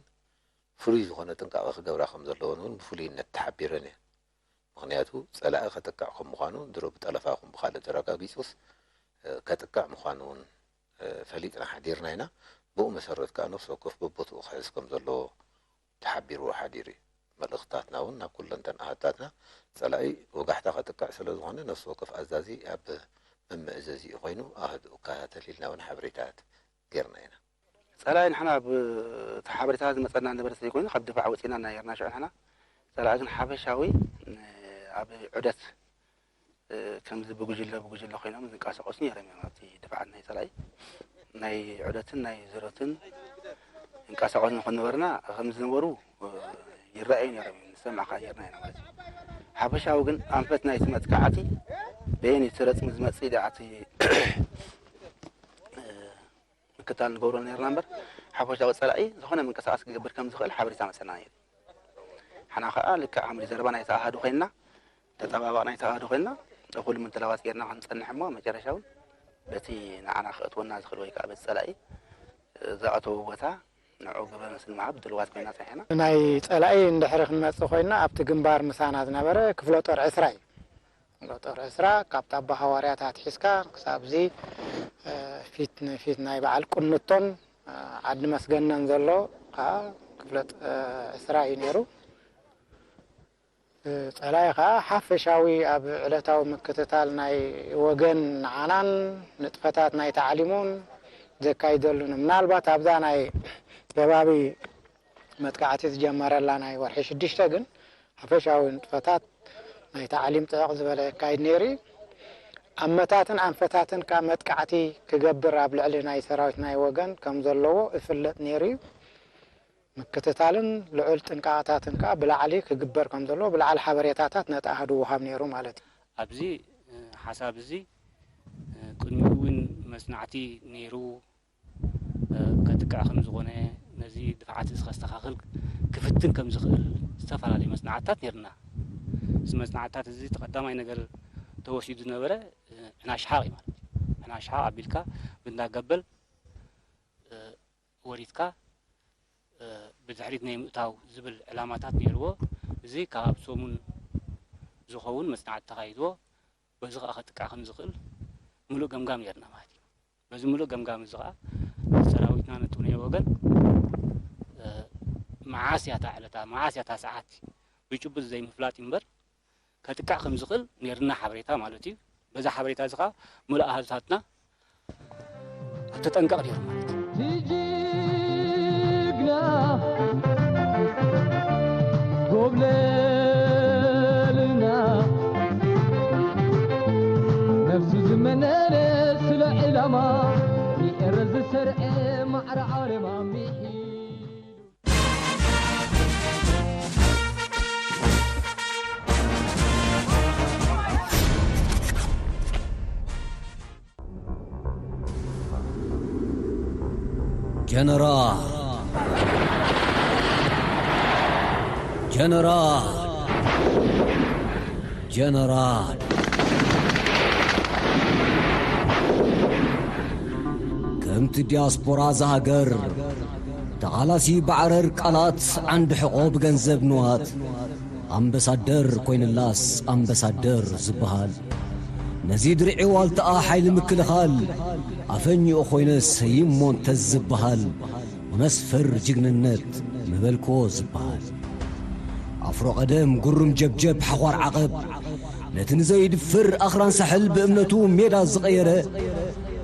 ፍሉይ ዝኾነ ጥንቃቐ ክገብራ ከም ዘለወን እውን ብፍሉይነት ተሓቢረን እየን። ምኽንያቱ ጸላኢ ከጥቅዕ ከም ምዃኑ ድሮ ብጠለፋ ይኹን ብኻልእ ተረጋጊጹስ፣ እ፣ ከጥቅዕ ምዃኑ እውን፣ እ፣ ፈሊጥና ሓዲርና ኢና። ብኡ መሰረት ከኣ ነፍሲ ወከፍ በቦትኡ ክሕዝ ከም ዘለዎ ተሓቢርዎ ሓዲሩ እዩ። መልእኽትታትና እውን ናብ ኩለንተን ኣሃታትና ጸላኢ ወጋሕታ ከጥቅዕ ስለ ዝኾነ ነፍሲ ወከፍ ኣዛዚ ኣብ መመእዘዚኡ ኮይኑ ኣሃዱኡ ይከታተል ኢልና እውን ሓበሬታት ጌርና ኢና። ጸላኢ ንሕና ብ-፣ እቲ ሓበሬታ ዝመጸና ነበረ ዘይኮይኑ ካብ ድፋዕ ወጺና ኢና ኔርና ሽዑ ንሕና። ጸላኢ ግን ሓፈሻዊ፣ እ፣ ኣብ ዑደት፣ እ፣ ከምዚ ብጉጅለ ብጉጅለ ኮይኖም ዝንቀሳቐሱ ኔሮም እዮም ኣብቲ ድፋዓት ናይ ጸላኢ። ናይ ዑደትን ናይ ዙረትን ይንቀሳቐሱ ንኽነበርና ከም ዝነበሩ፣ እ፣ ይረኣዩ ኔሮም እዮም። ንሰምዕ ከኣ ኔርና ኢና ማለት እዩ። ሓፈሻዊ ግን ኣንፈት ናይቲ መጥቃዕቲ በየን እቲ ረጽሚ ዝመጽእ ደኣ እቲ ምክትታል ንገብሮ ነርና እምበር፣ ሓፈሻዊ ጸላኢ ዝኾነ ምንቅስቓስ ክገብር ከም ዝኽእል ሓበሬታ መጸና ነይሩ። ሓና ከኣ ልክዕ ዓምዲ ዘረባ ናይቲ ኣሃዱ ኮይንና፣ ተጠባባቕ ናይቲ ኣሃዱ ኮይንና፣ እኹል ምድላዋት ጌርና ክንጸንሕ እሞ፣ መጨረሻ እውን በቲ ንዓና ክእትወና ዝኽእል ወይ ከኣ በቲ ጸላኢ ዝኣተዎ ቦታ ንዕኡ ግብረ መልሲ ንምሃብ ድልዋት ኮይና ጸኒሕና። ናይ ጸላኢ እንድሕሪ ክንመጽእ ኮይንና፣ ኣብቲ ግንባር ምሳና ዝነበረ ክፍለ ጦር ዕስራ እዩ። ክፍለ ጦር ዕስራ ካብ ጣባ ሃዋርያት ኣትሒዝካ ክሳብ እዚ፣ እ፣ ፊት ንፊት ናይ በዓል ቁንቶን፣ እ፣ ዓዲ መስገነን ዘሎ ከዓ ክፍለ ጥ-፣ እ፣ ዕስራ እዩ ነይሩ። እ፣ ጸላኢ ከዓ ሓፈሻዊ ኣብ ዕለታዊ ምክትታል ናይ ወገን ንዓናን ንጥፈታት ናይ ታዕሊሙን ዘካይደሉን፣ ምናልባት ኣብዛ ናይ ከባቢ መጥቃዕቲ ዝጀመረላ ናይ ወርሒ ሽዱሽተ ግን ሓፈሻዊ ንጥፈታት ናይ ታዕሊም ጽዕቕ ዝበለ የካይድ ነይሩ እዩ። ኣመታትን ኣንፈታትን ከኣ መጥቃዕቲ ክገብር ኣብ ልዕሊ ናይ ሰራዊት ናይ ወገን ከም ዘለዎ እፍለጥ ነይሩ እዩ። ምክትታልን ልዑል ጥንቃቐታትን ከኣ ብላዕሊ ክግበር ከም ዘለዎ ብላዕሊ ሓበሬታታት ነቲ ኣሃዱ ውሃብ ነይሩ ማለት እዩ። ኣብዚ፣ እ፣ ሓሳብ እዚ፣ እ፣ ቅድሚኡ እውን መጽናዕቲ ነይሩ። እ፣ ከጥቅዕ ከም ዝኾነ፣ ነዚ ድፍዓት እዚ ከስተኻኽል ክፍትን ከም ዝኽእል ዝተፈላለዩ መጽናዕትታት ነይርና። እዚ መጽናዕትታት እዚ እቲ ቀዳማይ ነገር ተወሲዱ ዝነበረ፣ እ፣ ዕናሽሓቕ እዩ ማለት እዩ። ዕናሽሓቕ ኣቢልካ ብእንዳ ገበል፣ እ፣ ወሪድካ፣ እ፣ ብድሕሪት ናይ ምእታው ዝብል ዕላማታት ነይርዎ። እዚ ካብ ሰሙን ዝኸውን መጽናዕቲ ተኻይድዎ። በዚ ኸኣ ከጥቅዕ ከም ዝኽእል ምሉእ ገምጋም ነይርና ማለት እዩ። በዚ ምሉእ ገምጋም እዚ ኸኣ ሰራዊትና ነቲ ናይ ወገን፣ እ፣ መዓስ እያ እታ ዕለታ፣ መዓስ እያ እታ ሰዓት ብጭቡጥ ዘይምፍላጥ እዩ እምበር፣ ከጥቅዕ ከም ዝኽእል ነይርና ሓበሬታ ማለት እዩ። በዛ ሓበሬታ እዚ ኸኣ ምሉእ ኣሃዱታትና ኣብ ተጠንቀቕ ነይሩ ማለት እዩ። ጅግና ጎብለልና ነፍሱ ዝመነነ ስለ ዕላማ ንኤረ ዝሰርዐ ማዕረ ዓለም ኣሚሒ። ጀነራል፣ ጀነራል፣ ጀነራል። ከምቲ ዲያስፖራ እዛ ሃገር፣ ተቓላሲ ባዕረር ቃላት፣ ዓንዲ ሕቖ ብገንዘብ ንዋት፣ ኣምበሳደር ኮይንላስ ኣምበሳደር ዝበሃል። ነዚ ድርዒ ዋልታኣ ሓይሊ ምክልኻል፣ ኣፈኝኡ ኮይነስ ይሞንተዝ ዝበሃል፣ ብመስፈር ጅግንነት ምበልክዎ ዝበሃል። ኣፍሮ ቀደም ጉሩም ጀብጀብ ሓዃር ዓቐብ፣ ነቲ ንዘይድፍር ኣኽራን ሳሕል ብእምነቱ ሜዳ ዝቐየረ፣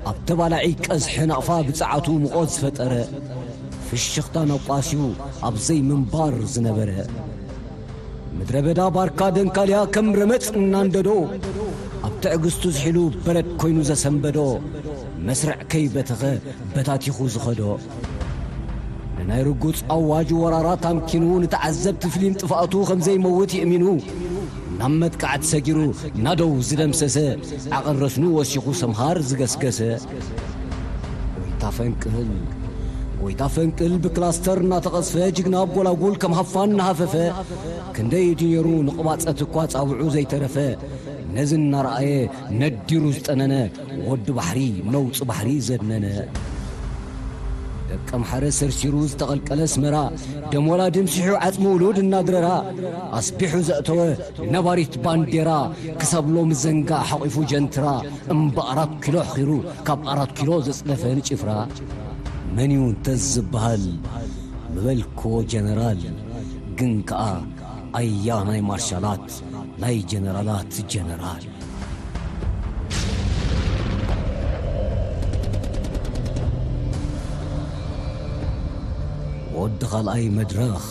ኣብ ተባላዒ ቀዝሒ ናቕፋ ብጸዓቱ ምቖት ዝፈጠረ፣ ፍሽኽታ ናብ ቃስዩ ኣብ ዘይምንባር ዝነበረ፣ ምድረ በዳ ባርካ ደንካልያ ከም ረመጽ እናንደዶ፣ ኣብ ትዕግስቱ ዝሒሉ በረድ ኮይኑ ዘሰንበዶ፣ መስርዕ ከይበተኸ በታቲኹ ዝኸዶ። ንናይ ርጉጽ ኣዋጅ ወራራት ኣምኪኑ፣ ንተዓዘብቲ ፊልም ጥፍኣቱ ከም ዘይመውት የእሚኑ፣ ናብ መጥቃዕቲ ሰጊሩ ናደው ዝደምሰሰ፣ ዓቐን ረስኑ ወሲኹ ሰምሃር ዝገስገሰ። ጎይታ ፈንቅል፣ ጎይታ ፈንቅል ብክላስተር እናተቐዝፈ፣ ጅግና ኣብ ጎላጉል ከም ሃፋን እናሃፈፈ፣ ክንደይ ድዩ ነይሩ ንቕባጸት እኳ ጻውዑ ዘይተረፈ፣ ነዚ እናረኣየ ነዲሩ ዝጠነነ፣ ወዲ ባሕሪ ነውጺ ባሕሪ ዘድነነ። ደቀምሓረ ሰርሲሩ ዝተቐልቀለ ኣስመራ፣ ደም ወላዲ ምሲሑ ዓጽሚ ውሉድ እናድረራ፣ ኣስቢሑ ዘእተወ ነባሪት ባንዴራ፣ ክሳብ ሎሚ ዘንጋ ሓቒፉ ጀንትራ፣ እምባ ኣራት ኪሎ ኣሕኺሩ ካብ ኣራት ኪሎ ዘጽደፈ ንጭፍራ። መን እዩ እንተዝበሃል ምበልክዎ ጀነራል፣ ግን ከኣ ኣያ ናይ ማርሻላት፣ ናይ ጀነራላት ጀነራል። ወዲ ካልኣይ መድረኽ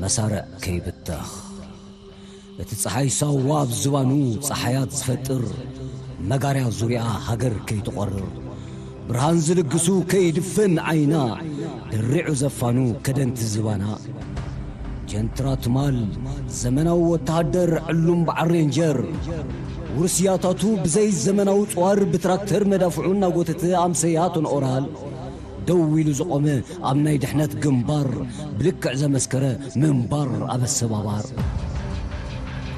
መሳርዕ ከይብተኽ፣ እቲ ጸሓይ ሳዋ ኣብ ዝባኑ ጸሓያት ዝፈጥር፣ መጋርያ ዙርያ ሃገር ከይትቖርር፣ ብርሃን ዝልግሱ ከይድፈን ዓይና፣ ድሪዑ ዘፋኑ ከደንቲ ዝባና። ጀንትራ ትማል፣ ዘመናዊ ወተሃደር ዕሉም በዓል ሬንጀር፣ ውርስ ያታቱ ብዘይ ዘመናዊ ጽዋር ብትራክተር መዳፍዑ እናጎተተ ኣምሰያቶን ኦራል ደው ኢሉ ዝቖመ ኣብ ናይ ድሕነት ግንባር ብልክዕ ዘመስከረ ምንባር ኣበሰባባር።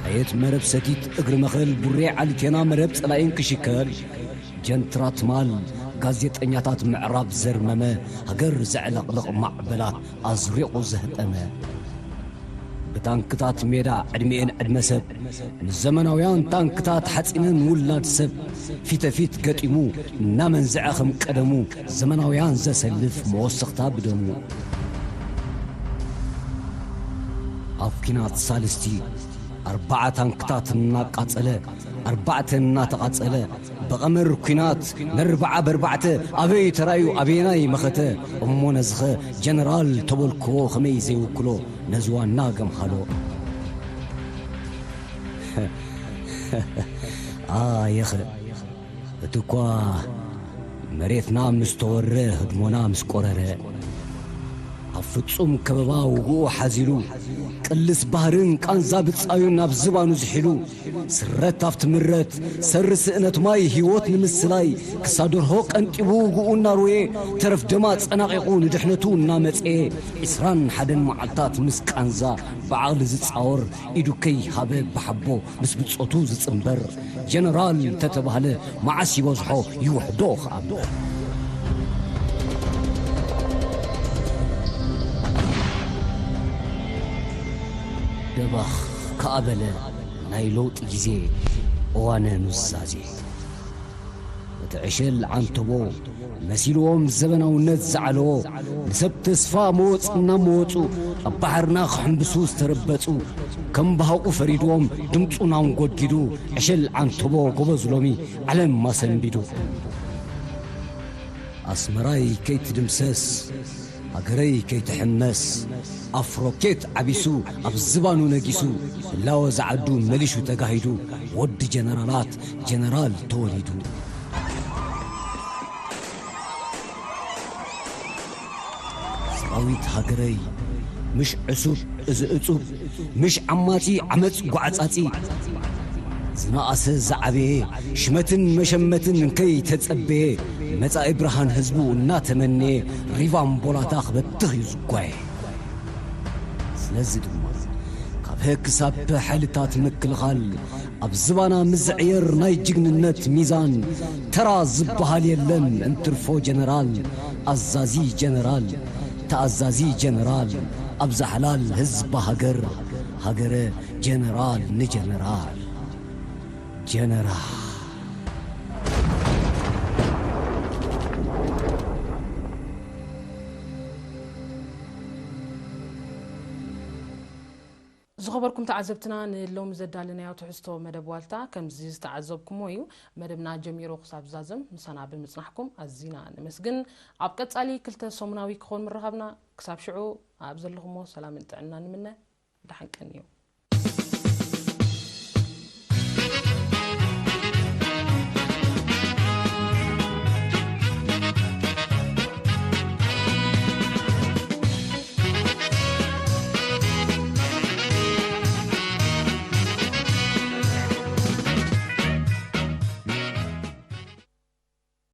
ሓየት መረብ ሰቲት እግሪ መኸል ቡሬ ዓሊቴና መረብ ጸላኢን ክሽከል ጀንትራ ትማል ጋዜጠኛታት ምዕራብ ዘርመመ ሃገር ዘዕለቕልቕ ማዕበላት ኣዝሪቑ ዘህጠመ። ብታንክታት ሜዳ ዕድሜኤን ዕድመ ሰብ፣ ምስ ዘመናውያን ታንክታት ሓጺነን ውላድ ሰብ ፊተፊት ገጢሙ እናመንዝዐ ከም ቀደሙ ዘመናውያን ዘሰልፍ መወሰኽታ ብደሙ። ኣብ ኲናት ሳልስቲ ኣርባዓ ታንክታት እናቃጸለ፣ ኣርባዕተ እናተቓጸለ፣ ብቐመር ኲናት ነርብዓ በርባዕተ ኣበይ ተራእዩ ኣበየናይ መኸተ? እሞ ነዝኸ ጀነራል ተበልክዎ ከመይ ዘይውክሎ ነዚ ዋና ገምሃሎ? ኣየኸ እቲ እኳ መሬትና ምስ ተወረ ህድሞና ምስ ቆረረ ኣብ ፍጹም ከበባ ውግኡ ሓዚሉ ቅልስ ባህርን ቃንዛ ብጻዩን ናብ ዝባኑ ዝሒሉ ስረት ኣብቲ ምረት ሰሪ ስእነት ማይ ህይወት ንምስላይ ክሳብ ደርሆ ቀንጢቡ ውግኡ እናርወየ ተረፍ ደማ ጸናቒቑ ንድሕነቱ እናመጽኤ ዕስራን ሓደን መዓልታት ምስ ቃንዛ ብዓቕሊ ዝጻወር ኢዱ ከይሃበ ብሓቦ ምስ ብጾቱ ዝጽንበር ጀነራል ተተባህለ መዓስ ይበዝሖ ይውሕዶ ኸኣ እምበር። ደባኽ ከኣ በለ ናይ ለውጢ ግዜ እዋነ ኑዛዜ። እቲ ዕሸል ዓንተቦ መሲልዎም ዘበናውነት ዝዓለዎ ንሰብ ተስፋ መወጽ እናመወጹ ኣብ ባሕርና ክሕምብሱ ዝተረበጹ ከም ብሃቑ ፈሪድዎም ድምጹን ኣንጎድጊዱ ዕሸል ዓንተቦ ጎበዝ ሎሚ ዓለም ኣሰንቢዱ። ኣስመራይ ከይትድምሰስ፣ ሃገረይ ከይትሕመስ፣ ኣፍ ሮኬት ዓቢሱ ኣብ ዝባኑ ነጊሱ፣ ህላወ ዝዓዱ መሊሹ ተጋሂዱ፣ ወዲ ጀነራላት ጀነራል ተወሊዱ። ሰራዊት ሃገረይ ምሽ ዕሱብ እዚ እጹብ፣ ምሽ ዓማጺ ዓመጽ ጓዕጻጺ፣ ዝነኣሰ ዝዓበየ ሽመትን መሸመትን እንከይተጸበየ፣ መጻኢ ብርሃን ህዝቡ እናተመነየ ሪቫምቦላታ ክበትኽ እዩ ዝጓየ። ስለዚ ድማ ካብ ሀ ክሳብ ፐ ሓይልታት ምክልኻል ኣብ ዝባና ምዝዕየር ናይ ጅግንነት ሚዛን ተራ ዝበሃል የለን። እንትርፎ ጀነራል፣ ኣዛዚ ጀነራል፣ ተኣዛዚ ጀነራል፣ ኣብዛ ሓላል ህዝባ ሃገር፣ ሃገረ ጀነራል ንጀነራል፣ ጀነራል። ዝኸበርኩም ተዓዘብትና፣ ንሎሚ ዘዳለናዮ ትሕዝቶ መደብ ዋልታ ከምዚ ዝተዓዘብኩሞ እዩ። መደብና ጀሚሩ ክሳብ ዛዘም ምሳና ብምጽናሕኩም ኣዚና ነመስግን። ኣብ ቀጻሊ ክልተ ሰሙናዊ ክኾን ምርኻብና። ክሳብ ሽዑ ኣብ ዘለኹሞ ሰላምን ጥዕናን ንምነ። ደሓን ቀንዩ።